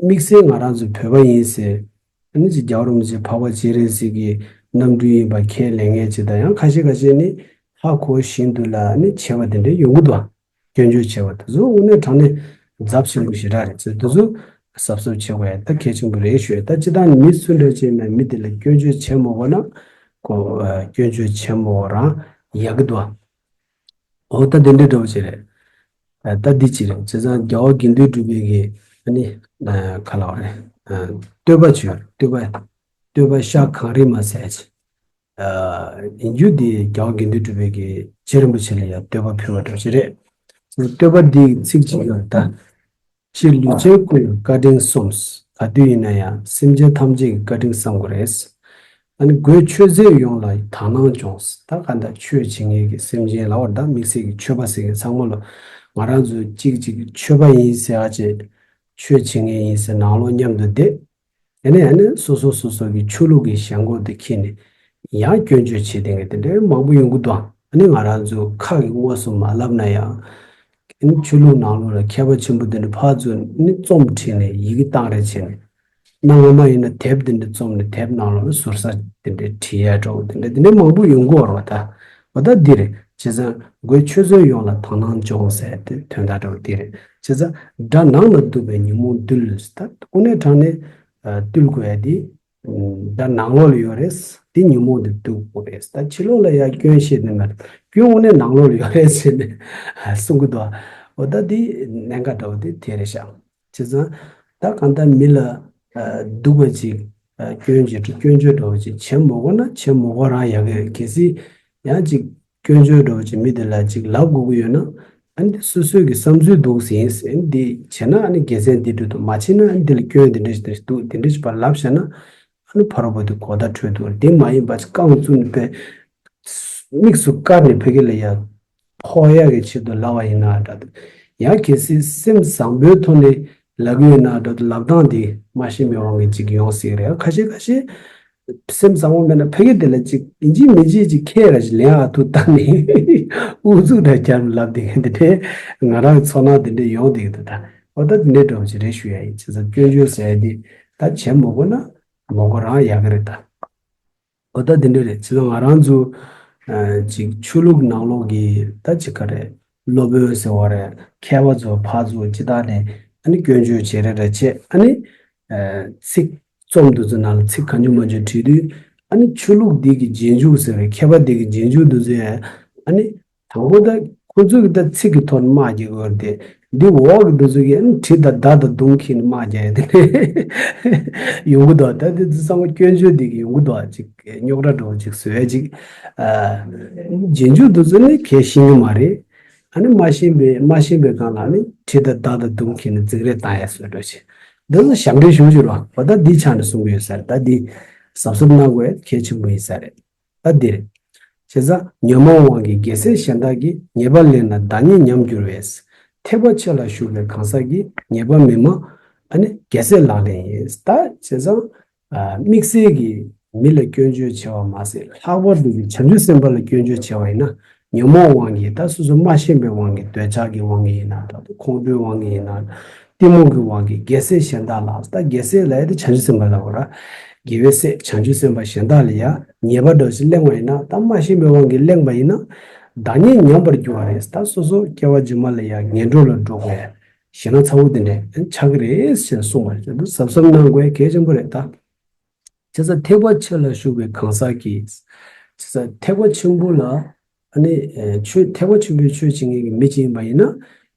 དམིགས་བསལ་ང་རང་ཚོ་བོད་པ་ཡིན་ཟེར། ཨ་ནི་ཅིག་རྒྱལ་བ་རིན་པོ་ཆེ་འཕགས་པ་སྤྱན་རས་གཟིགས་ཀྱི་རྣམ་སྤྲུལ་ཡིན་པ་ཁས་ལེན་མཁན་ཅིག་དང་ཡང་ཁ་ཤས་ཁ་ཤས་ནི་ཧ་གོ་བཞིན་དུ་ལ་ཨ་ནི་བྱས་པ་དེ་འདྲ་ཡོང་གི་འདུག་སྐྱོན་བརྗོད་བྱས་པ་དེ་ཚོ་དངོས་གནས་དྲང་གནས་ཚབས་ཆེན་པོ་ཞེ་དྲག་རེད། ཚེ་དེ་ཚོ་གཟབ་གཟབ་བྱེད་དགོས་ཡ་ད་གལ་ཆེན་པོ་རེད་ཞུ་ཡ། ད་སྤྱིར་བཏང་མི་སུ་འདྲ་ཅིག་ན་མི་དེ་ལ་སྐྱོན་བརྗོད་བྱེད་མ་དགོས་ན་ཁོ་ཨ་སྐྱོན་བརྗོད་བྱེད་མ་དགོས་རང་ཡག་གི་འདུག་འོ་ད་དེ་འདྲ་འདྲ་བོ་ཅིག་རེད། ཨ་ད་འདི་ཅིག་རེད། བྱས་ཙང་རྒྱལ་བ་དགེ་འདུན་གྲུབ་པའི་གི་ཨ་ནི་ཨ་ག་ལབ་དགོས་རེད། ཨ་བསྟོད་པ་བྱོས། བསྟོད་པ། བསྟོད་པ་ཤ་གང་རིང་མ་ཟད་ཅིག་ཨ་ཡིན་རྒྱུ་འདི་རྒྱལ་བ་དགེ་འདུན་གྲུབ་པའི་གི་རྗེ་རིན་པོ་ཆེ་ལ་ཡང་བསྟོད་པ་ཕུལ་བ་འདྲ་ཞིག་རེད། བསྟོད་པ་འདིའི་ཚིག་ཅིག་ཡོད་ད། ཕྱི་ལུས་ཅན་ཀུན་ལ་བཀའ་དྲིན་སོམས། ག་དུས་ཡིན་ན་ཡང་སེམས་ཅན་ཐམས་ཅད་ཀྱི་བཀའ་དྲིན་བསམ་དགོས་རེད། ཨ་ནི་སྒོས་ཆོས་མཛད་ཡོངས་ལ་དག་སྣང་སྦྱོངས། ད་ག་འདྲ་ཆོས་བྱེད་མཁན་གྱི་སེམས་ཅན་ལ་བར་ད་དམིགས་བསལ་གྱི་ཆོས་པ་ཟེར་མཁན་ཚང་མ་ལ་ང་རང་ཚོ་གཅིག་གཅིག་ཆོས་པ་ཡིན་ཟེར་ཨ་ཅེ། ཆོས་བྱེད་མཁན་ཡིན་ཟེར་ནང་ལོགས་མཉམ་དུ་བསྡད། དེ་ནས་ཨ་ནི་སོ་སོ་སོ་སོ་གི་ཆོས་ལུགས་ཀྱི་ཞེན་ཁོག་དེ་འཁྱེར་ནས་ཡང་སྐྱོན་བརྗོད་བྱེད་མཁན་དེ་འདྲའི་མང་པོ་ཡོང་གི་འདུག་ཨ་ནི་ང་རང་ཚོ་ཁ་གི་དངོས་སུ་མ་ལབ་ན་ཡང་། ཨ་ནི་ཆོས་ལུགས་ནང་ལོགས་ལ་མཁས་པ་ཆེན་པོ་དེ་འདྲ་ཕར་ཚུར་ནི་རྩོམ་བྲིས་ནས་ཡི་གེ་བཏང་རེས་བྱས་ནས། གནའ་སྔ་མ་ཡིན་ན་དེབ་དེ་འདྲ་རྩོམ་ནས་དེབ་ནང་ལོགས་ལ་ཟུར་ཟ་དེ་འདྲ་བྲིས་ཡ་འདྲ་བོ་དེ་འདྲ་དེ་འདྲ་མང་པོ་ཡོང་གི་ཡོད་རེད་བ་ད། འོ་ད་འདི་རེད། བྱས་ཙང་སྒོས་ཆོས་མཛད་ཡོངས་ལ་དག་སྣང་སྦྱོངས་ཟེར་དེ་དོན་དག་འདྲ་བོ་འདི་རེད། བྱས་ཙང་དགྲ་ནང་ན་སྡུག་པའི་ཉོན་མོངས་བཏུལ། ད་དངོས་གནས་དྲང་གནས་ཨ་བཏུལ་དགོས་ཡ་འདི། དགྲ་ནང་ལོགས་ལ་ཡོད་རེད། དེ་ཉོན་མོངས་དེ་བཏུལ་དགོས་རེད། ད་ཕྱི་ལོགས་ལ་ཡ་སྐྱོན་བཤད་ནི་མེད། སྐྱོན་དངོས་གནས་ནང་ལོགས་ལ་ཡོད་རེད་ཟེར་ནས་གསུང་གི་འདུག་འོ་ད་དེ་གནད་འགག་འདྲ་བོ་དེ་དེ་རེད་ཤག་བྱས་ཙང་ད་གང་ལྟར་མི་ལ་ཨ་སྡུག་པ་ཅིག་ཨ་སྐྱོན་ཅིག་སྐྱོན་བརྗོད་འདྲ་བོ་ཅིག་བྱེད་མ་དགོས་ན་བྱེད་མ་དགོས་རང་ཡག་གི་རེད། གལ་སྲིད་ཡང་ཅིག་སྐྱོན་བརྗོད་འདྲ་བོ་ཅིག་མི་དེ་ལ་ཅིག་ལབ་དགོས་ཀྱི་ཡོད་ན། ཨ་ནི་སོ་སོའི་གི་བསམ་ཚུལ་འདུག་ཟིན་ཟིན་འདི་བྱས་ན་ཨ་ནི་དགེ་མཚན་འདི་འགྲུབ་འདུག་མ་བྱས་ན་ཨ་ནི་འདི་ལ་སྐྱོན་འདི་འདྲ་ཞིག་འདུག་འདི་འདྲ་ཞིག་པར་ལབ་བཞག་ན་ཨ་ནི་ཕ་རོལ་པོ་དེ་གོ་བརྡ་འཕྲོད་འདུག་འདི་མ་ཡིན་པ་ཅིག་རྐང་བཙུགས་ནས་པས་དམིགས་སུ་བཀར་ནས་ཕ་གི་ལ་ཡ་ཕོག་ཡག་གི་ཆེད་དུ་ལབ་པ་ཡིན་ན་འདྲ་འདུག་ཡང་གལ་སྲིད་སེམས་བཟང་པོའི་ཐོག་ནས་ལབ་ཀྱི་ཡོད་ན་འདྲ་འདུག་ལབ་སྟངས་འདི་མ་ཤེས་མི་དབང་གི་ཅིག་ཡོང་སྲིད་རེད། ཁ་ཤས་ཁ་ཤས། སེམས་བཟང་བོ་མེད་ན་ཕ་གི་དེ་ལ་ཅིག་ཡིན་གཅིག་མིན་གཅིག་ཅིག་ཁས་ར་ཞིག་ལེན་ཨ་ཐུག་བཏང་ནས་ཨུ་ཚུགས་ར་རྒྱབ་ལབ་བསྡད་མཁན་དེ་འདྲས་ང་རང་ཚོར་སྣང་དེ་འདྲས་ཡོང་བསྡད་ཀྱི་འདུག་ད་འོ་ད་དེ་འདྲས་འདྲ་བོ་ཅིག་རེད་ཞུ་ཡ་ཡིན། བྱས་ཙང་སྐྱོན་བརྗོད་ཟེར་ཡ་དེ་ད་བྱེད་མ་དགོས་ན་མ་དགོས་རང་ཡག་གི་རེད་ད། འོ་ད་དེ་འདྲས་རེད། བྱས་ཙང་ང་རང་ཚོ་ཨ་ཅིག་ཆོས་ལུགས་ནང་ལོགས་ཀྱི་ད་ཅིག་ག་རེད། སློབ་དཔོན་ཟེར་བ་རེད། མཁས་པ་ཚོ་ཕར་ཚུར་ཅི་ད་ནས་ཨ་ནི་སྐྱོན་བརྗོད་བྱེད་རེ་རེ་བྱེད་ཨ་ནི། ཚིག་རྩོམ་འདི་ཚོ་ནང་ལ་ཚིག་གང་བྱུང་མང་བྱུང་བྲིས་དུས་ཨ་ནི་ཆོས་ལུགས་འདི་གི་རྗེས་འཇུག་ཟེར་བའི་མཁས་པ་འདི་གི་རྗེས་འཇུག་འདི་ཚོས་ཨ་ནི་དང་པོ་ད་ཁོ་ཚོས་ཀྱི་ད་ཚིག་གི་ཐོག་ནས་དམག་རྒྱག་གི་ཡོད་རེད་དེ། འདི་འོག་གི་འདི་ཚོ་གིས་ཨ་ནི་གྲི་དང་མདའ་དང་མདུང་འཁྱེར་ནས་དམག་རྒྱག་ཡ་དེ་ནས་ཡོང་གི་འདུག་ད་འདི་ཚོ་ཚང་མ་སྐྱོན་བརྗོད་འདི་གི་ཡོང་གི་འདུག་ཅིག་རྙོག་དྲ་འདྲ་བོ་ཅིག་བཟོ་ཡ་ཅིག་རྗེས་འཇུག་འདི་ཚོ་ནི་གལ་ཤེས་ཀྱི་མ་རེད། ཨ་ནི་མ་ཤེས་པའི་མ་ཤེས་པའི་སྒང་ལ་ནི་གྲི་དང་མདའ་དང་མདུང་འཁྱེར་ནས་འཛིང་རེས་བཏང་ཡ་བཟོ་འདྲ་ཞིག་འདི་ནི་ཞབས་འདྲེན་ཞུ་རྒྱུ་རོ། འོ་ད་འདི་ཆ་ནས་གསུང་གི་ཡོད་ས་རེད། ད་འདི་གཟབ་གཟབ་གནང་དགོས་གལ་ཆེན་པོ་ཡིན་ས་རེད། ད་འདི་རེད། བྱས་ཙང་ཉོན་མོངས་དབང་གིས་རྒྱལ་སྲས་གཞན་དག་གིས། ཉེས་པ་ལེན་ན་བདག་ཉིད་ཉམས་འགྱུར་བས། ཐེག་པ་ཆེ་ལ་ཞུགས་པའི་གང་ཟག་གིས། ཉེས་པ་མི་སྨྲ་ཨ་ནི་རྒྱལ་སྲས་ལག་ལེན་ཡིན། ད་བྱས་ཙང་། ཨ། དམིགས་བསལ་གྱིས་མི་ལ་སྐྱོན་བརྗོད་བྱས་པ་མ་ཟད། ལྷག་པར་དུ་བྱང་ཆུབ་སེམས་དཔའ་ལ་སྐྱོན་བརྗོད་བྱས་པ་ཡིན་ན། ཉོན་མོངས་དབང་གིས། ད་སོ་སོ་མ་ཤེས་པའི་དབང་གིས། འདོད་ཆགས་ཀྱི་དབང་གིས་ཡིན་ན། ད་ཁོང་ཁྲོའི་དབང་གིས་ཡིན་ན། གཏི་མུག་གི་དབང་གིས་རྒྱལ་སྲས་གཞན་དག་ལ། ད་རྒྱལ་སྲས་ལབ་ཡ་དེ་བྱང་ཆུབ་སེམས་དཔའ་ལ་གོ་ར། དགེ་བའི་སྲས་བྱང་ཆུབ་སེམས་དཔའ་གཞན་དག་ལ་ཡང་ཉེས་པ་འདྲ་ཞིག་གླེང་བ་ཡིན་ན། ད་མ་ཤེས་པའི་དབང་གིས་གླེང་བ་ཡིན་ན། བདག་ཉིད་ཉམས་པར་འགྱུར་བ་རེད། ད་སོ་སོ་སྐྱེ་བ་རྗེས་མ་ལ་ཡང་ངན་འགྲོ་ལ་འགྲོ་དགོས། ཞེ་ན་ཚ་བོ་དེ་འདྲས་ཆགས་ཀྱི་རེད་ཞེས་གསུངས་པ་རེད། དེ་གཟབ་གཟབ་གནང་དགོས་གལ་ཆེན་པོ་རེད་ད། བྱས་ཙང་ཐེག་པ་ཆེ་ལ་ཞུགས་པའི་གང་ཟག་གིས། བྱས་ཙང་ཐེག་པ་ཆེན་པོ་ལ། ཨ་ནི། ཨེ། ཆོས་ཐེག་པ་ཆེན་པོའི་ཆོས་བྱེད་མཁན་གྱི་མི་ཅིག་ཡིན་པ་ཡིན་ན།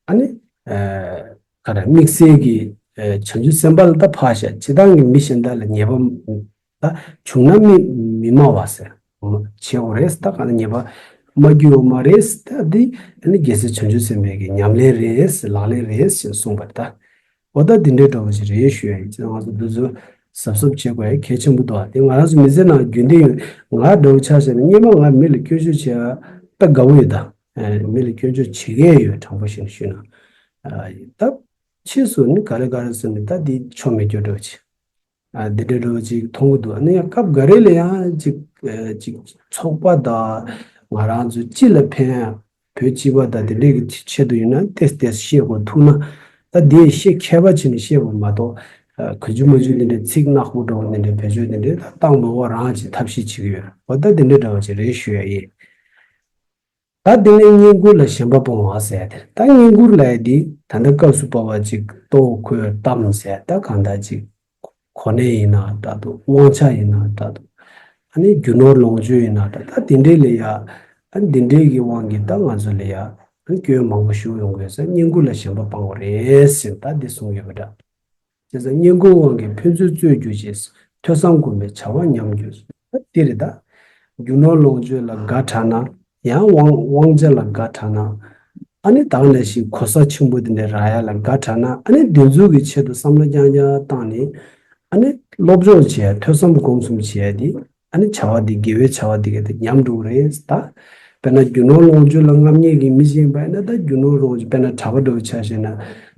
ཨ་ནི། ཨེ། ག་རེ། དམིགས་བསལ་གྱི། ཨེ། བྱང་ཆུབ་སེམས་དཔའ་ལ་ད་ཕར་བཞག་སྤྱིར་བཏང་གི་མི་གཞན་དག་ལ་ཉེས་པ་ད་བྱུང་ན་མི་མི་སྨྲ་བ་ཟེར། བྱེད་དགོས་རེད། ད་ག་ནས་ཉེས་པ་སྨྲ་རྒྱུ་ཡོད་མ་རེད། ད་འདི་ཨ་ནི་རྒྱལ་སྲས་བྱང་ཆུབ་སེམས་དཔའི་གི་ཉམས་ལེན་རེད། ལག་ལེན་རེད་ཞེས་གསུངས་པ་རེད་ད། འོ་ད་འདི་འདྲའི་འདྲ་བོ་ཞིག་རེད་ཞུ་ཡ་ཡིན། ང་ཚོ་འདི་ཚོ་གཟབ་གཟབ་བྱེད་དགོས་ཡ་གལ་ཆེན་པོ་འདུག་དེ་ང་རང་ཚོ་མི་ཚེ་ནང་རྒྱུན་ལྡན་ཡོད། ང་འདྲ་བོ་ཆ་བཞག་ན་སྔོན་མ་ང་མི་ལ་སྐྱོན་བརྗོད་བྱེད་ཡ་དཔེ་དགའ་བོ་ཡོད་ད། ཨེ། མི་ལ་སྐྱོན་བརྗོད་བྱེད་མཁན་ཡོད། དྲང་པོ་བཤད་ན་ཞུས་ན། ཨ། ད་ཕྱིས་སུ་ནི་ག་རེ་ག་རེ་ཟེར་ནས་ད་འདི་ཆོ་མེད་སྐྱོ་འདྲ་བོ་ཅིག་ཨ། འདི་འདྲའི་འདྲ་བོ་ཅིག་མཐོང་གི་འདུག་ཨ་ནི་ཡང་སྐབས་འགའ་རེ་ལ་ཡང་ཅིག་ཨ། ཅིག་ཚོགས་པ་དང་ང་རང་ཚོ་སྤྱི་ལ་ཕན་ཡ། བོད་སྤྱི་པ་དང་དེ་འདྲའི་གི་ཆེད་དུ་ཡིན་ན་ཏེས་ཏེས་བཤད་དགོས་ཐུག་ན། ད་དེ་བཤད་མཁས་པ་བྱས་ནས་བཤད་དགོས་མ་གཏོགས། ཨ། ག་ཅུ་མ་ཅུ་དེ་འདྲའི་ཚིག་ནག་པོ་འདྲ་བོ་དེ་འདྲའི་བེད་སྤྱོད་དེ་འདྲའི་ད་བཏང་མ་དགོས་རང་གིས་ཐབས་ཤེས་བྱེད་ཀྱི་ཡོད། འོ་ད་དེ་འདྲའི་འདྲ་བ་ཅིག་རེད་ཞུ་ཡ་ཡིན། ད་དེ་ནས་བསྙེན་བཀུར་ལ་ཞེན་པ་སྤོང་བ་ཟེར་ཡ་དེ། ད་བསྙེན་བཀུར་ལབ་ཡ་དེ་ད་ལྟ་སྐབས་སུ་བབ་པ་ཅིག་ལྟོ་གོས་གཏམ་ཟེར། ད་གང་ལྟར་ཅིག་གོ་གནས་ཡིན་ན་འདྲ་འདུག་དབང་ཆ་ཡིན་ན་འདྲ་འདུག་ཨ་ནི་རྒྱུ་ནོར་ལོངས་སྤྱོད་ཡིན་ན་འདྲ། ད་དེ་འདྲའི་ལ་ཡ། ཨ་ནི་དེ་འདྲའི་གི་དབང་གིས་ད་ང་ཚོ་ལ་ཡ། ཨ་ནི་སྐྱོན་མང་པོ་ཞིག་ཡོང་གི་ཡོད་ཟེར། བསྙེན་བཀུར་ལ་ཞེན་པ་སྤང་དགོས་རེད་ཟེར་ད་འདི་གསུངས་ཡོད་པ་འདྲ། བྱས་ཙང་བསྙེན་བཀུར་དབང་གིས་ཕན་ཚུན་རྩོད་གྱུར་ཅིག །ཐོས་བསམ་སྒོམ་པའི་བྱ་བ་ཉམས་འགྱུར། འདི་རེད་ད། རྒྱུ་ནོར་ལོངས་སྤྱོད་ལ་དགའ་དྲགས་ན། ཡང་དབང་དབང་ཆ་ལ་དགའ་དྲགས་ན། ཨ་ནི་ད་ག་ནང་བཞིན་གོ་ས་ཆེན་པོ་འདི་འདྲ་རག་ཡ་ལ་དགའ་དྲགས་ན། ཨ་ནི་དེ་ཚོ་གི་ཆེད་དུ་བསམ་བློ་རྐྱང་རྐྱང་བཏང་ནས། ཨ་ནི་སློབ་སྦྱོང་བྱས། ཐོས་བསམ་སྒོམ་གསུམ་བྱས་ཏེ། ཨ་ནི་བྱ་བ་འདི་དགེ་བའི་བྱ་བ་འདི་ག་དེ་ཉམས་འགྲོ་གི་རེད་ད། དཔེར་ན་རྒྱུ་ནོར་ལོངས་སྤྱོད་ལ་རྔམ་ཉེས་ཀྱི་མི་ཞིག་ཡིན་པ་ཡིན་ན། ད་རྒྱུ་ནོར་ལོངས་སྤྱོད་དཔེར་ན་གྲྭ་པ་འདྲ་བོ་ཆ་བཞག་ན།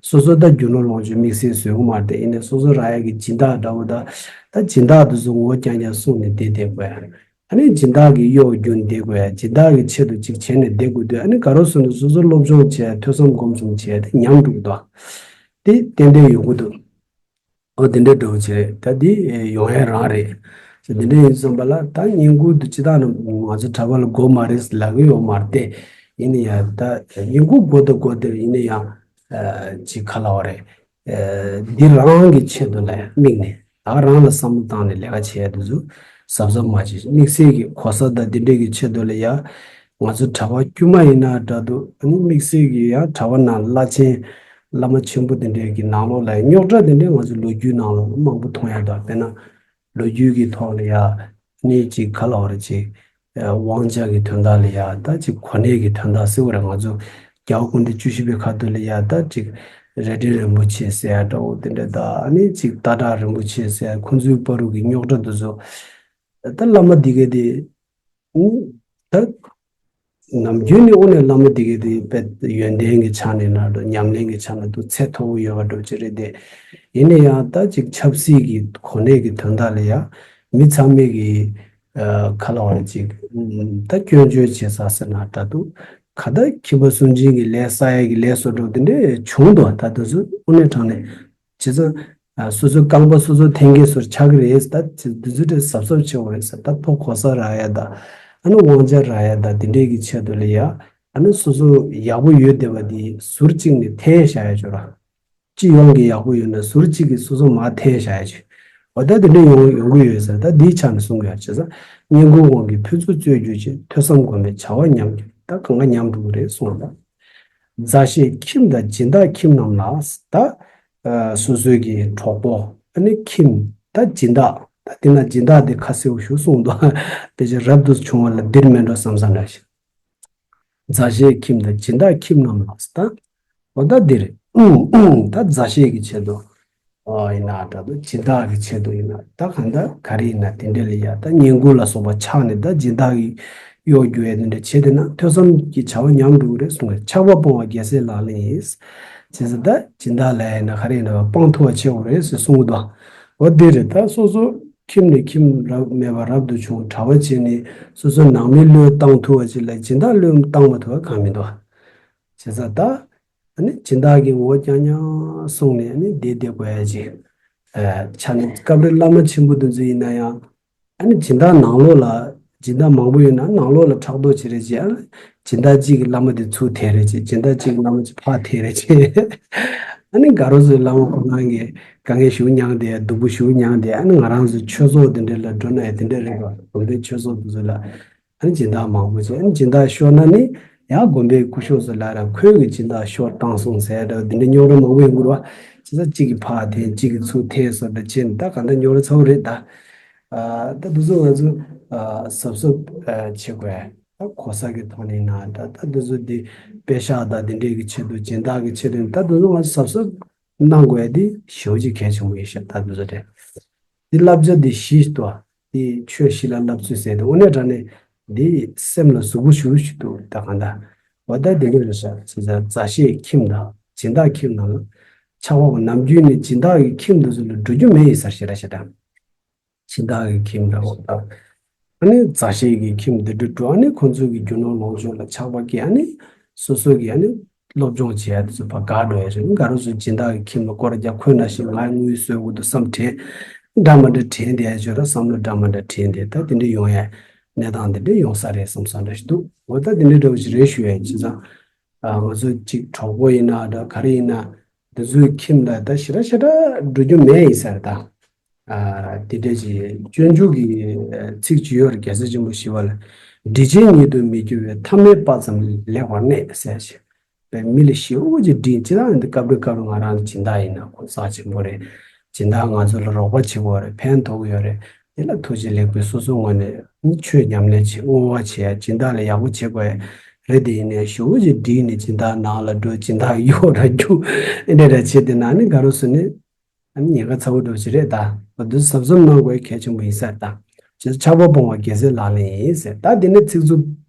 སོ་སོ་ད་རྒྱུ་ནོར་ལོངས་སྤྱོད་དམིགས་བསལ་བཟོས་གི་མ་རེད་དེ། ཡིན་ནའི་སོ་སོ་རག་ཡ་གི་སྦྱིན་བདག་འདྲ་བོ་ད། ད་སྦྱིན་བདག་དེ་ཚོ་ངོ་རྐྱང་རྐྱང་སྲུང་ནས་བསྡད་བསྡད་དགོས་ཡ། ཨ་ནི་སྦྱིན་བདག་གི་གཡོ་སྒྱུར་བསྡད་དགོས་ཡ། སྦྱིན་བདག་གི་ཆེད་དུ་ཅིག་བྱས་ནས་བསྡད་དགོས་དུས། ཨ་ནི་ག་རེ་ཟེར་ན་སོ་སོ་སློབ་སྦྱོང་བྱས། ཐོས་བསམ་སྒོམ་གསུམ་བྱས་ཏེ་ཉམས་འགྲོ་གི་འདུག་དེ་ཏན་ཏན་ཡོང་གི་འདུག་འོ་དེ་འདྲའི་འདྲ་བོ་ཅིག་རེད། ད་འདི་ཡོང་ཡ་རང་རེད། དེ་འདྲ་ཡིན་ཙམ་པ་ལ་ད་བསྙེན་བཀུར་དུ་སྤྱིར་བཏང་ནས་ང་ཚོ་གྲྭ་པ་ལ་དགོས་མ་རེད་ལབ་ཀྱི་ཡོད་མ་རེད་དེ། ཡིན་ན་ཡང་ད་བསྙེན་བཀུར་དགོས་དང་དགོས་དེ། ཡིན་ན་ཡང་ཅིག་ག་ལབ་དགོས་རེད། འདི་རང་གི་ཆེད་དུ་ལ་དམིགས་ནས། ད་རང་ལ་བསམ་བློ་བཏང་ནས་ལས་ཀ་བྱེད་ཡ་དེ་ཚོ་གཟབ་གཟབ་མ་བྱེད། དམིགས་བསལ་གྱི་གོ་ས་དང་དེ་འདྲ་གི་ཆེད་དུ་ལ་ཡ། ང་ཚོ་གྲྭ་པ་དཀྱུས་མ་ཡིན་ན་འདྲ་འདུག་ཨ་ནི་དམིགས་བསལ་གྱི་ཡང་གྲྭ་པ་ནང་བླ་ཆེན་བླ་མ་ཆེན་པོ་དེ་འདྲའི་གི་ནང་ལོགས་ལ་རྙོག་དྲ་དེ་འདྲའི་ང་ཚོ་ལོ་རྒྱུས་ནང་ལོགས་མང་པོ་མཐོང་ཡ་འདུག་དཔེར་ན་ལོ་རྒྱུས་ཀྱི་ཐོག་ལ་ཡ་ནི་ཅིག་ག་ལབ་དགོས་རེད། ཅིག་དབང་ཆ་གི་དོན་དག་ལ་ཡ། ད་ཅིག་གོ་གནས་ཀྱི་དོན་དག་ཟེར་བ་རེད། ང་ཚོ་རྒྱལ་བ་སྐུ་ཕྲེང་བཅུ་བཞི་པའི་ཁ་ཐུག་ལ་ཡ། ད་ཅིག་རེ་ཌི་རིན་པོ་ཆེ་ཟེར་ཡ་འདྲ་བོ་དེ་འདྲ་དང་། ཨ་ནི་ཅིག་སྟག་བྲག་རིན་པོ་ཆེ་ཟེར་ཡ། ཁོང་ཚོའི་བར་དུ་གི་རྙོག་དྲ་དེ་ཚོ། ད་བླ་མ་འདི་ག་དེ། ཨུ། ད་ནམ་རྒྱུན་ནས་དངོས་གནས་བླ་མ་འདི་ག་དེ་དཔེ་ཡོན་ཏན་གྱི་ཆ་ནས་ན་འགྲོ། ཉམས་ལེན་གྱི་ཆ་ནས་འདུག་ཚད་མཐོ་པོ་ཡོད་པ་འདྲ་བོ་ཅིག་རེད་དེ། ཡིན་ན་ཡང་ད་ཅིག་ཆབ་སྲིད་ཀྱི་གོ་གནས་ཀྱི་དོན་དག་ལ་ཡ་མི་ཚང་མས་ཀྱི་ཨ་ག་ལབ་དགོས་རེད། ཅིག་ད་སྐྱོན་བརྗོད་བྱེད་ས་ཟེར་ན་འདྲ་འདུག་ག་ད་ཁྱིམ་པ་སུན་འབྱིན་གྱི་ལས་བསགས་ཡས་ཀྱི་ལས་བཟོ་འདྲ་བོ་དེ་འདྲ་བྱུང་འདུག་ད་དེ་ཚོ་དངོས་གནས་དྲང་གནས། བྱས་ཙང་། ཨ། སོ་སོའི་རྐང་པ་སོ་སོ་འཐེན་མཁན་ཚོ་ཆགས་ཀྱི་རེད། ད་དེ་ཚོ་དེ་གཟབ་གཟབ་བྱེད་དགོས་རེད་ཟེར། ད་ཕོ་གོ་ས་རག་ཡ་ད། ཨ་ནི་དབང་ཆ་རག་ཡ་ད། དེ་འདྲས་ཀྱི་ཆེད་དུ་ལ་ཡ། ཨ་ནི་སོ་སོ་ཡག་པོ་ཡོད་བསྡད་པ་དེ་ཟུར་གཅིག་ནས་འཐེན་བཞག་ཡ་ཅིག་ཡོད་ར། སྤྱི་ཡོངས་ཀྱི་ཡག་པོ་ཡོད་ན་ཟུར་གཅིག་གིས་སོ་སོ་མར་འཐེན་བཞག་ཡ་ཅིག་འོ་ད་དེ་འདྲས་ཡོང་ཡོང་གི་ཡོད་ཟེར། ད་འདིའི་ཆ་ནས་གསུང་གི་ཡོད། བྱས་ཙང་བསྙེན་བཀུར་དབང་གིས་ཕུན་སུམ་ཚོགས་གྱུར་ཅིག །ཐོས་བསམ་སྒོམ་པའི་བྱ་བ་ཉམས་འགྱུར། ད་གང་ག་ཉམས་འགྲོ་གི་རེད་གསུངས་པ། མཛའ་བཤེས་ཁྱིམ་དང་སྦྱིན་བདག་ཁྱིམ་རྣམས་ལ། ད། ཨ། སོ་སོའི་གི་གྲོགས་པོ། ཨ་ནི་ཁྱིམ། ད་སྦྱིན་བདག་ད་དེ་ན་སྦྱིན་བདག་དེ་ཁ་གསལ་པོ་ཞིག་གསུངས་འདུག་དཔེ་ཆ་རབ་ཏུ་བྱུང་བ་ལ་འདིར་མེད་འགྲོ་བསམ་བསམ་འདྲ་ཞིག་མཛའ་བཤེས་ཁྱིམ་དང་སྦྱིན་བདག་ཁྱིམ་རྣམས་ལ། ད། འོ་ད་འདིར། ད་མཛའ་བཤེས་ཀྱི་ཆེད་དུ། ཨ། ཡིན་ན་འདྲ་འདུག་སྦྱིན་བདག་གི་ཆེད་དུ་ཡིན་ན། ད་གང་ལྟར་ག་རེ་ཡིན་ན་དེ་འདྲ་ལ་ཡ། ད་བསྙེན་བཀུར་ལ་སོགས་པ་ཆགས་ནས། ད་སྦྱིན་བདག་གི་ གཡོ་སྒྱུ་ཡས་དེ་འདྲ་བྱས་དེ་ན་ཐོས་བསམ་གྱི་བྱ་བ་ཉམས་འགྲོ་གི་རེད་གསུངས་རེད། ཆགས་པ་སྤོང་བ་རྒྱལ་སྲས་ལག་ལེན་ཡིན། བྱས་ཙང་ད་སྦྱིན་བདག་ལབ་ཡས་ན་ག་རེ་ཡིན་ན་སྤང་ཐུབ་པ་བྱེད་དགོས་རེད་ཟེར་གསུང་གི་འདུག་འོ་དེ་རེད། ད་སོ་སོ་ཁྱིམ་ནས་ཁྱིམ་རབ་མེད་པ་རབ་ཏུ་བྱུང་གྲྭ་པ་བྱས་ནས་སོ་སོའི་ནང་མི་བློས་བཏང་ཐུབ་པ་ཅིག་ལ་སྦྱིན་བདག་བློས་བཏང་མ་ཐུབ་པ་གང་མི་འདུག་བྱས་ཙང་ད་ཨ་ནི་སྦྱིན་བདག་གི་ངོ་རྐྱང་རྐྱང་སོང་ནས་ཨ་ནི་བསྡད་བསྡད་དགོས་ཡ་ཅིག་ཆ་ནས་སྐབས་རེ་བླ་མ་ཆེན་པོ་དེ་ཚོ་ཡིན་ན་ཡང་། ཨ་ནི་སྦྱིན་བདག་ནང་ལོགས་ལ་སྦྱིན་བདག་མང་པོ་ཡོད་ན་ནང་ལོགས་ལ་ཕྲག་དོག་བྱེད་རེས་བྱེད། ཨ་ནི་སྦྱིན་བདག་གཅིག་གི་བླ་མ་དེ་ཚུར་ཐེ་རེས་བྱེད། སྦྱིན་བདག་གཅིག་གི་བླ་མ་ཅིག་ཕར་ཐེ་རེས་བྱེད། ཨ་ནི་དགའ་རོགས་ཚོའི་བླ་མ་ཁོ་རང་གིས་དཀའ་ངལ་ཞུ་མྱངས་དེ་སྡུག་པོ་ཞུ་མྱངས་དེ། ཨ་ནི་ང་རང་ཚོའི་ཆོས་ཚོགས་དེ་འདྲ་ལ་འགྲོ་ན་ཡང་དེ་འདྲ་རེད་པ། དགོན་པའི་ཆོས་ཚོགས་དེ་ཚོ་ལ་ཨ་ནི་སྦྱིན་བདག་མང་པོ་བྱེད། ཨ་ནི་སྦྱིན་བདག་ཤོར་ན་ནི་ཡང་དགོན་པའི་སྐུ་ཞབས་ཚོ་ལ་ར་ཁོས་གི་སྦྱིན་བདག་ཤོར་བཏང་སོང་ཟེར་འདྲ་དེ་འདྲ་རྙོག་དྲ་མང་པོ་ཡོང་གི་རེད་པ། བྱས་ཙང་གཅིག་གིས་ཕར་འཐེན་གཅིག་གིས་ཚུར་འཐེན་སོགས་འདྲ་བྱས་ནས་ད་གང་ལྟར་རྙོག་དྲ་ཚ་པོ་རེད་ད། ཨ་ད་དེ་ཚོ་ང་ཚོ་ཨ་གཟབ་གཟབ་ཨ་བྱེད་དགོས། ད་གོ་ས་གི་ཐོག་ནས་ན་ད་ད་དེ་ཚོ་དེ་པེ་ཤག་དང་དེ་འདྲས་ཀྱི་ཆེད་དུ་སྦྱིན་བདག་གི་ཆེད་དུ་ད་དེ་ཚོ་ང་ཚོ་གཟབ་གཟབ་གནང་དགོས་ཡ་དེ་ཞེ་པོ་ཅིག་གལ་ཆེན་པོ་ཡིན་ཤག་ད་དེ་ཚོ་རེད། དེ་བསླབ་བྱ་དེ་བཞི་ཏོ། དེ་ཆོས་བཞི་ལ་བསླབ་ཚུལ་ཟེར་དེ་དངོས་གནས་དྲང་གནས་དེ་སེམས་ལ་ཟུག་པོ་ཞེ་པོ་ཞིག་འདུག་ད་གང་ལྟར་འོ་ད་དེ་འདྲས་རེད་ཤག་བྱས་ཙང་མཛའ་བཤེས་ཁྱིམ་དང་སྦྱིན་བདག་ཁྱིམ་ནང་ལ་ཆགས་པ་ནམ་རྒྱུན་ནས་སྦྱིན་བདག་གི་ཁྱིམ་དེ་ཚོ་ལ་འགྲོ་རྒྱུ་མེད་ཡིན་ས་ཞེ་དྲག་ཞེ་དྲག་སྦྱིན་བདག་གི་ཁྱིམ་འདྲ་བོ་དང་། ཨ་ནི་མཛའ་བཤེས་ཀྱི་ཁྱིམ་འདི་འདྲ་འགྲོ། ཨ་ནི་ཁོང་ཚོ་གི་རྒྱུ་ནོར་ལོངས་སྤྱོད་ལ་ཆགས་པ་སྐྱེ། ཨ་ནི་སོ་སོ་གི་ཨ་ནི་སློབ་སྦྱོང་བྱེད་ཡ་དེ་ཚོ་ཕར་འགག་འགྲོ་ཡ་རེད། དགའ་རོགས་ཚོ་སྦྱིན་བདག་གི་ཁྱིམ་ལ་སྐོར་རྒྱག་ཁོས་ན་ཞིག་ང་དངུལ་བཟོ་དགོས་འདུག་བསམ་དྲན། འདྲ་མི་འདྲ་དྲན་བསྡད་ཡ་ཅིག་ཡོད་ར། བསམ་བློ་འདྲ་མི་འདྲ་དྲན་བསྡད། ད་དེ་འདྲ་ཡོང་ཡ་གནས་སྟངས་དེ་འདྲ་ཡོང་ས་རེད་བསམ་བསམ་འདྲ་ཞིག་འདུག་འོ་ད་དེ་འདྲ་འདྲ་བོ་ཞིག་རེད་ཞུ་ཡ་ཡིན། བྱས་ཙང་། ཨ་ང་ཚོ་གཅིག་གྲོགས་པོ་ཡིན་ན་འདྲ་ག་རེ་ཡིན་ན་འདི་ཚོའི་ཁྱིམ་ལ་ད་ཞེ་དྲག་ཞེ་དྲག་འགྲོ་རྒྱུ་མེད་ཡིན་ས་རེད་ད། ཨ་དེ་འདྲ་ཅིག་སྤྱོད་འཇུག་གི་ཚིག་ཅིག་ཡོད་རེད། རྒྱལ་སྲས་ཆེན་པོ་ཞི་བ་ལྷ། སྒྲིབ་བྱེད་ཉིད་དུ་མི་འགྱུར་བའི། ཐ་མལ་པ་ཙམ་ལེགས་པར་གནས་ཟེར་ཞིག་པའི་མི་ལ་ཞེ་པོ་ཅིག་སྒྲིབ་ཅི་ལྟར་འདི་སྐབས་རེ་སྐབས་རེ་ང་རང་སྦྱིན་བདག་ཡིན་ན་ཁོ་རྩ་ཆེན་པོ་རེད། སྦྱིན་བདག་ང་ཚོ་ལ་རོགས་པ་བྱེད་ཀྱི་ཡོད་རེད། ཕན་ཐོགས་ཀྱི་ཡོད་རེད། དེ་ལ་ཐུགས་རྗེ་ལེགས་འབུལ། སོ་སོའི་ངོས་ནས་ཆོས་ཉམས་ལེན་བྱེད། བསྔོ་བ་བྱེད། སྦྱིན་བདག་ལ་ཡག་པོ་བྱེད་དགོས་རེད་དེ། ཡིན་ནའི་ཞེ་པོ་ཅིག་སྒྲིབ་ནས་སྦྱིན་བདག་ནང་ལ་འགྲོ། སྦྱིན་བདག་གཡོ་ར་རྒྱུག་ཨེ་འདྲ་འདྲ་བྱེད་དེ་ན་ནི་དགའ་རོགས་ཚོ་ནི་ཨ་ནི་ཉེན་ཁ་ཚ་པོ་འགྲོ་ཞིག་རེད་ད། འོ་འདི་གཟབ་གཟབ་གནང་དགོས་གལ་ཆེན་པོ་ཡིན་ས་རེད་ད། བྱས་ཙང་ཆགས་པ་སྤོང་བ་རྒྱལ་སྲས་ལག་ལེན་ཡིན་ཟེར། ད་དེ་ནི་ཚིག་རྩུབ་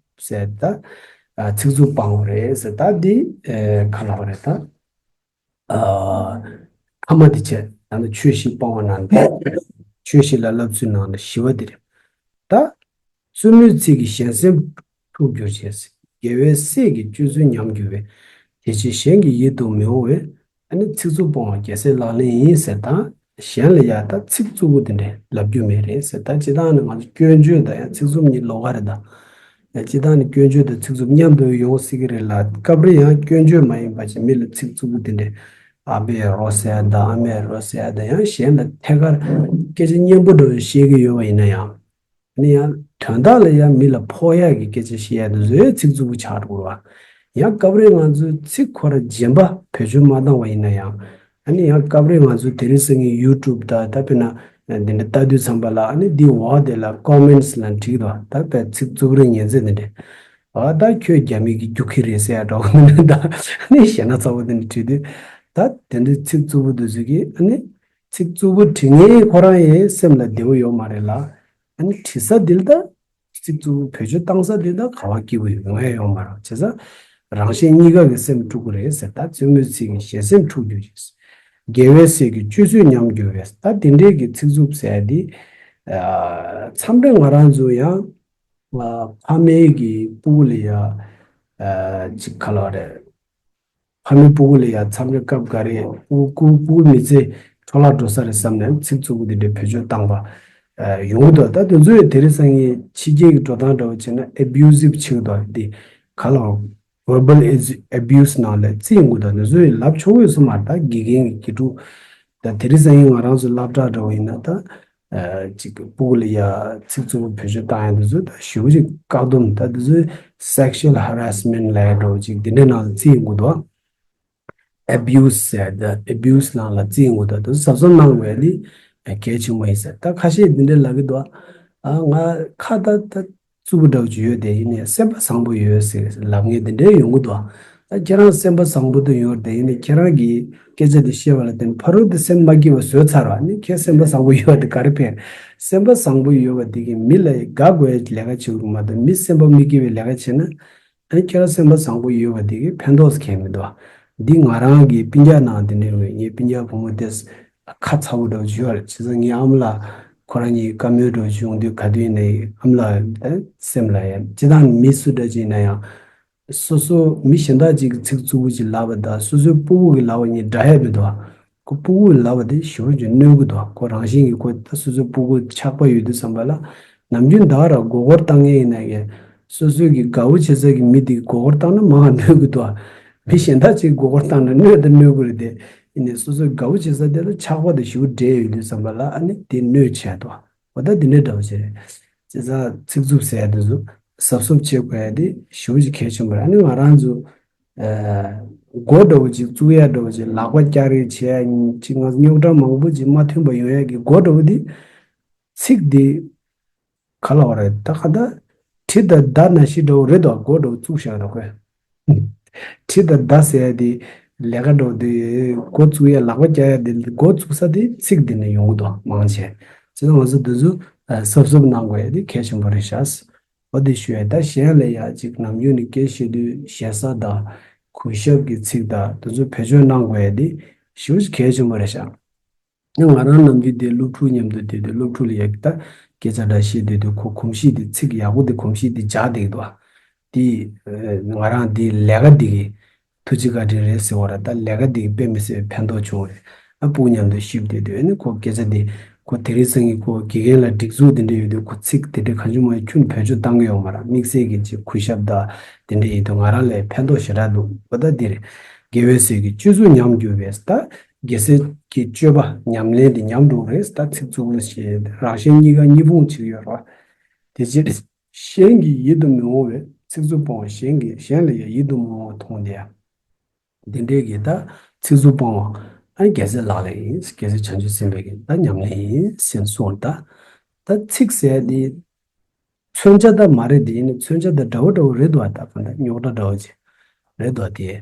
ཟེར་ད། ཨ་ཚིག་རྩུབ་སྤང་བ་རེད་ཟེར། ད་འདི་ཨེ་ག་ལབ་པ་རེད་ད། ཨ་ཐ་མ་དེ་བྱས། ད་ནི་ཆོས་བཞི་སྤོང་བ་ན་འདི། ཆོས་བཞི་ལ་བསླབ་ཚུལ་ནང་ལ་བཞི་པ་འདི་རེད། ད་རྩུབ་མོའི་ཚིག་གིས་གཞན་སེམས་འཁྲུགས་འགྱུར་བྱེད། དགེ་བའི་བཤེས་ཀྱི་སྤྱོད་ཚུལ་ཉམས་འགྱུར་བས། དེ་ཕྱིར་གཞན་གྱི་ཡིད་དུ་མི་འོང་བས། ཨ་ནི་ཚིག་རྩུབ་སྤོང་བ་རྒྱལ་སྲས་ལག་ལེན་ཡིན་ཟེར་དང་། གཞན་ལ་ཡང་ད་ཚིག་རྩུབ་པོ་དེ་འདྲས་ལབ་རྒྱུ་མེད་རེད་ཟེར། ད་སྤྱིར་བཏང་ནི་ང་ཚོ་སྐྱོན་བརྗོད་དང་ཡང་ཚིག་རྩུབ་གཉིས་ལོགས་ཀ་རེད་ད། ཡང་སྤྱིར་བཏང་ནི་སྐྱོན་བརྗོད་དང་ཚིག་རྩུབ་མཉམ་དུ་ཡོང་སྲིད་ཀྱི་རེད་ལ། སྐབས་རེ་ཡང་སྐྱོན་བརྗོད་མ་ཡིན་པ་ཞིག་མི་ལ་ཚིག་རྩུབ་པོ་དེ་འདྲས་ཨ་ཕས་རོ་ཟེར་ཡ་དང་ཨ་མས་རོ་ཟེར་ཡ་དང་། ཡང་གཞན་ལ་ཐད་ཀར་སྐད་ཆ་སྙན་པོ་འདྲ་བོ་བཤད་ཀྱི་ཡོད་པ་ཡིན་ན་ཡང་། ཨ་ནི་ཡང་དོན་དག་ལ་ཡང་མི་ལ་ཕོག་ཡག་གི་སྐད་ཆ་བཤད་ཡ་དེ་ཚོའི་ཚིག་རྩུབ་པོ་ཆགས་འགྲོ་བ། ཡང་སྐབས་རེ་ང་ཚོའི་ཚིག་ཁོ་ར་རྗེན་པ་བེད་སྤྱོད་མ་བཏང་བ་ཡིན་ན་ཡང་། ཨ་ནི་ཡང་སྐབས་རེ་ང་ཚོ་དེ་རིང་སང་ཉིན་ཡུ་ཊུབ་དང་ད་དཔེར་ན་འདི་འདྲ་ལྟ་དུས་ཙམ་པ་ལ། ཨ་ནི་འདི་འོག་དེ་ལ་ཀོ་མེན་ཊི་ལ་བྲིས་འདུག་ད་དཔེ་ཚིག་རྩུབ་རེ་ཉན་ཚད་འདི་འདྲ། ཨ་ད་ཁྱོད་རྒྱ་མི་གི་རྒྱུག་ཁྱི་རེད་ཟེར་ཡ་འདྲ་བོ་འདི་འདྲ། ད་ཨ་ནི་ཞེ་ན་ཚ་བོ་འདི་འདྲ་བྲིས་དུས། ད་དེ་འདྲའི་ཚིག་རྩུབ་པོ་འདི་ཚོ་གིས་ཨ་ནི་ཚིག་རྩུབ་པོ་བྲིས་མཁན་ཁོ་རང་ཡང་སེམས་ལ་བདེ་པོ་ཡོད་མ་རེད་ལ། ཨ་ནི་བྲིས་ས་འདི་ལ་ད། ཚིག་རྩུབ་པོ་བེད་སྤྱོད་བཏང་ས་དེ་དག་ག་བ་སྐྱིད་པོ་ཡོང་ཡ་ཡོད་མ་རེད། བྱས་ཙང་རང་གཞན་གཉིས་ཀ་གི་སེམས་དཀྲུག་གི་རེད་ཟེར། ད་རྩུབ་མོའི་ཚིག་གིས་གཞན་སེམས་འཁྲུགས་འགྱུར་ཞེས། དགེ་བའི་བཤེས་ཀྱི་སྤྱོད་ཚུལ་ཉམས་འགྱུར་བས། ད་དེ་འདྲའི་གི་ཚིག་རྩུབ་ཟེར་ཡ་དེ། ཨ་མཚམས་རེ་ང་རང་ཚོ་ཡང་ཨ་ཕ་མའི་གི་སྤུ་གུ་ལ་ཡ་ཨ་ཅིག་ག་ལབ་རེད། ཕ་མའི་སྤུ་གུ་ལ་ཡང་མཚམས་རེ་སྐབས་འགའ་རེ་སྤུ་སྤུ་སྤུ་གུ་མི་ཚེ་འཕྲོ་བརླག་འགྲོ་ས་རེད་བསམ་ནས་ཚིག་རྩུབ་པོ་དེ་འདྲ་བེད་སྤྱོད་བཏང་བ་ཨ་ཡོང་གི་འདུག་ད་དེ་ཚོ་ཡང་དེ་རིང་སང་ཉིན་ཕྱི་རྒྱལ་གྱི་འགྲོ་སྟངས་འདྲ་བོ་བྱས་ན་ཨེ་བྷིའུ་སིབ་བྱེད་ཀྱི་འདུག་འདི་ག་ལ་བར་བལ་ཨེ་བྷིའུ་སི་ནང་ལ་བརྩི་ཡོང་གི་འདུག་འདི་ཚོ་ཡང་ལབ་ཆོག་གི་ཡོད་ས་མ་རེད། ད་དགེ་རྒན་གྱི་དགེ་ཕྲུག་ད་དེ་རིང་སང་ཉིན་ང་རང་ཚོ་སློབ་གྲྭ་འདྲ་བོ་ཡིན་ན་ད། ཨ་ཅིག་སྤུ་གུ་ལ་ཡ་ཚིག་རྩུབ་པོ་བེད་སྤྱོད་བཏང་ཡ་འདི་ཚོ་ད་ཞེ་པོ་ཅིག་བཀག་སྡོམ། ད་འདི་ཚོ་སེག་ཤུ་ཨལ་ཧ་རེ་སི་མེན་ཊི་ལབ་ཡ་འདྲ་བོ་ཅིག་འདི་འདྲའི་ནང་ལ་བརྩི་ཡོང་གི་འདུག་ཨེ་བྷིའུ་སི་ཟེར་ད་ཨེ་བྷིའུ་སི་ནང་ལ་བརྩི་ཡོང་གི་འདུག་འདི་ཚོ་གཟབ་གཟབ་གནང་དགོས་ཡ་འདི་གལ་ཆེན་པོ་ཡིན་ཟེར། ད་ཁ་ཤས་འདི་འདྲ་ལབ་ཀྱི་འདུག་ཨ་ང་ཁ་ད་ད་རྩུབ་པོ་འདྲ་བོ་ཅིག་ཡོད་དེ་ཡིན་ནའི་སེམས་པ་བཟང་པོ་ཡོད་ཟེར་ལབ་མཁན་འདི་འདྲ་ཡོང་གི་འདུག་ད་ཁྱེད་རང་སེམས་པ་བཟང་པོ་དུ་ཡོད་དེ་ཡིན་ནའི་ཁྱེད་རང་གིས་སྐད་ཆ་དེ་བཤད་པ་ལ་བརྟེན་ཕ་རོལ་དུ་སེམས་མ་སྐྱིད་པ་བཟོས་ཚར་བ་ནི་ཁྱེད་སེམས་པ་བཟང་པོ་ཡོད་དེ་ག་རེ་ཕན། སེམས་པ་བཟང་པོ་ཡོད་པ་དེ་གིས་མི་ལ་དགའ་དགོས་ལས་ཀ་བྱེད་དགོས་མ་གཏོགས་མི་སེམས་པ་མི་སྐྱིད་པའི་ལས་ཀ་བྱེད་ན། ཨ་ནི་ཁྱེད་རང་སེམས་པ་བཟང་པོ་ཡོད་པ་དེ་གིས་ཕན་ཐོགས་ཁེལ་མི་འདུག་འདི་ང་རང་གི་སྤུན་ཀྱག་ནང་དེ་འདྲའི་ཡོད། ངའི་སྤུན་ཀྱག་བུ་མོ་དེས་ཁ་ཚ་པོ་འདྲ་བོ་ཅིག་ཡོད་རེད། བྱས་ཙང་ངའི་ཨ་མ་ལགས་ཁོ་རང་གཉིས་བཀའ་མོལ་འདྲ་བོ་ཅིག་ཡོང་དུས་ག་དུས་ཡིན་ནའི་ཨ་མ་ལགས་སེམས་ལ་ཡ་སྤྱིར་བཏང་མི་སུ་འདྲ་ཅིག་ཡིན་ན་ཡང་སོ་སོ་མི་གཞན་དག་ཅིག་གི་ཚིག་རྩུབ་པོ་ཅིག་ལབ་པ་དང་སོ་སོའི་སྤུ་གུ་གི་ལབ་པ་གཉིས་འདྲ་ཡ་མི་འདུག་ཁོ་སྤུ་གུ་ལབ་པ་དེ་ཞེ་པོ་ཅིག་གནོད་གི་འདུག་ཁོ་རང་བཞིན་གྱིས་ཁོ་ད་སོ་སོའི་སྤུ་གུ་ཆགས་པ་ཡོད་དུས་ཙམ་པ་ལ་ནམ་རྒྱུན་ད་ག་རང་མགོ་སྐོར་བཏང་མཁན་ཡིན་ན་ཡང་སོ་སོའི་གི་དགའ་བོ་བྱེད་ས་གི་མི་དེ་གི་མགོ་སྐོར་བཏང་ན་མང་བ་གནོད་གི་འདུག་མི་གཞན་དག་ཅིག་མགོ་སྐོར་བཏང་ན་གནོད་ད་གནོད་གི་རེད་དེ། ཡིན་ནའི་སོ་སོའི་དགའ་བོ་བྱེད་ས་དེ་ལ་ཆགས་པ་དེ་ཞེ་པོ་འདྲེས་ཡོད་དུས་ཙམ་པ་ལ་ཨ་ནི་དེ་གནོད་བྱས་འདུག་འོ་ད་དེ་འདྲའི་འདྲ་བོ་ཅིག་རེད། བྱས་ཙང་ཚིག་རྩུབ་ཟེར་ཡ་དེ་ཚོ་གཟབ་གཟབ་བྱེད་དགོས་ཡ་དེ་ཞེ་པོ་ཅིག་གལ་ཆེན་པོ་རེད། ཨ་ནི་ང་རང་ཚོ་སྒོ་འདྲ་བོ་ཅིག་བཙུགས་ཡ་འདྲ་བོ་ཅིག་ལག་པ་བཀྱག་རེས་བྱེད་ཡ་ཅིག་ང་རྙོག་དྲ་མང་པོ་ཅིག་མ་མཐུན་པ་ཡོང་ཡ་གི་སྒོ་འདྲ་བོ་དེ་ཚིག་དེ་ག་ལ་བ་རེད། ད་ག་ད་གྲི་དང་མདའ་ནང་བཞིན་འདྲ་བོ་རེད་དོ། སྒོ་འདྲ་བོ་བཙུགས་བཞག་ར་ཁོས། གྲི་དང་མདའ་ཟེར་ཡ་དེ་ལས་ཀ་འདྲ་བོ་དེ་སྒོ་བཙུགས་ཡ་ལག་པ་བཀྱག་ཡ་དེ་སྒོ་བཙུགས་ས་དེ་ཚིག་དེ་ནས་ཡོང་གི་འདུག་མང་ཆེ། བྱས་ཙང་ང་ཚོ་འདི་ཚོ་གཟབ་གཟབ་གནང་དགོས་ཡ་དེ་གལ་ཆེན་པོ་རེད་ཤག་འོ་དེ་ཞུ་ཡ། ད་གཞན་ལ་ཡ་ཅིག་ནམ་རྒྱུན་ནས་སྐད་བཤད་དུས་ཞེ་ས་དང་གུས་ཞབས་ཀྱི་ཚིག་དང་དེ་ཚོ་བེད་སྤྱོད་གནང་དགོས་ཡ་དེ་ཞེ་པོ་ཅིག་གལ་ཆེན་པོ་རེད་ཤག་ང་རང་ནམ་རྒྱུན་དེ་སློབ་ཕྲུག་མཉམ་དུ་བསྡད་དུས་སློབ་ཕྲུག་ལ་ཡ་ད་སྐད་ཆ་འདྲ་བཤད་བསྡད་དུས་ཁོ་གོམས་གཤིས་དེ་ཚིག་ཡག་པོ་དེ་གོམས་གཤིས་དེ་འཇགས་བསྡད་ཀྱི་འདུག་དེ་ང་རང་དེ་ལས་ཀ་དེ་གི་ཐུགས་རྗེ་བཀའ་དྲིན་རེད་ཟེར་བ་ར། ད་ལས་ཀ་དེ་གི་དཔེ་མི་སྲིད་ཕན་ཐོགས་བྱུང་བ་རེད། ཨ་སྤུ་མཉམ་དུ་བཤད་བསྡད་དུས་ཨ་ནི་ཁོ་སྐད་ཆ་དེ་ཁོ་དེ་རིང་སང་ཉིན་ཁོ་དགེ་རྒན་ལ་སྒྲིག་འཛུགས་དེ་འདྲ་ཡོད་དུས་ཁོ་ཚིག་དེ་འདྲ་གང་བྱུང་མ་བྱུང་ཁྱོན་བེད་སྤྱོད་བཏང་གི་ཡོད་མ་རེད། དམིགས་བསལ་གྱི་ཅིག་གུས་ཞབས་དང་དེ་འདྲ་ཡིན་དུས་ང་རང་ལ་ཕན་ཐོགས་ཞེ་དྲག་འདུག་འོ་ད་འདི་རེད། དགེ་བའི་བཤེས་ཀྱི་སྤྱོད་ཚུལ་ཉམས་འགྱུར་བས། ད་དགེ་བཤེས་ཀྱི་སྤྱོད་པ་ཉམས་ལེན་དེ་ཉམས་འགྲོ་རེད། ད་ཚིག་རྩུབ་པོ་ཞེས་རང་གཞན་གཉིས་ཀ་གཉིས་ཕུང་ཅིག་ཡོད་རེད་བ། དེ་ཕྱིར་གཞན་གྱི་ཡིད་དུ་མི་འོང་བའི་ཚིག་རྩུབ་སྤོང་བ། གཞན་གྱི་གཞན་ལ་ཡང་ཡིད་དུ་མི་འོང་བ་མཐོང་སྟེ། འདི་འདྲའི་གི་ད་ཚིག་རྩུབ་སྤོང་བ་ཨ་ནི་རྒྱལ་སྲས་ལག་ལེན་ཡིན། རྒྱལ་སྲས་བྱང་ཆུབ་སེམས་དཔའི་གི་ད་ཉམས་ལེན་ཡིན་ཟེར་གསུངས། ད་ད་ཚིག་ཟེར་དེ་མཚོན་ཆ་ད་མ་རེད། དེ་ཡིན་ན་མཚོན་ཆ་ད་འདྲ་བོ་འདྲ་བོ་རེད་འདུག་ད་གང་ལྟར་རྙོག་དྲ་འདྲ་བོ་ཅིག་རེད་འདུག་དེ་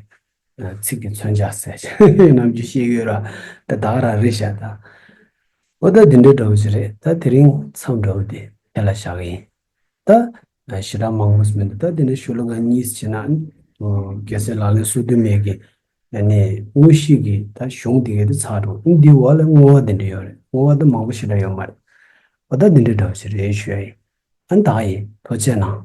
ཚིག་གི་མཚོན་ཆ་ཟེར་ནམ་རྒྱུན་བཤད་ཡོད་ར། ད་ད་ག་རང་རེད་ཤག་ད་འོ་ད་འདི་འདྲའི་འདྲ་བོ་ཅིག་རེད། ད་དེ་རིང་མཚམས་འདྲ་བོ་དེ་དེ་ལ་བཞག་གི་ཡིན། ད་ཞེ་དྲག་མང་པོ་ཞིག་མི་འདུག་ད་དེ་ནས་ཤོ་ལོ་ཀ་གཉིས་བྱས་ན་རྒྱལ་སྲས་ལག་ལེན་སོ་བདུན་མའི་གི་ནས་དངོས་གཞི་གི་ད་གཞུང་འདི་གའི་དེ་ཚར་འགྲོ། འདི་འོག་ལ་བསྔོ་བ་དེ་འདྲ་ཡོད་རེད། བསྔོ་བ་ད་མང་པོ་ཞེ་དྲག་ཡོད་མ་རེད། འོ་ད་འདི་འདྲའི་འདྲ་བོ་ཞིག་རེད་ཞུ་ཡ་ཡིན། ཨ་ནི་ད་ཡིན་ཐུགས་རྗེ་གནང་།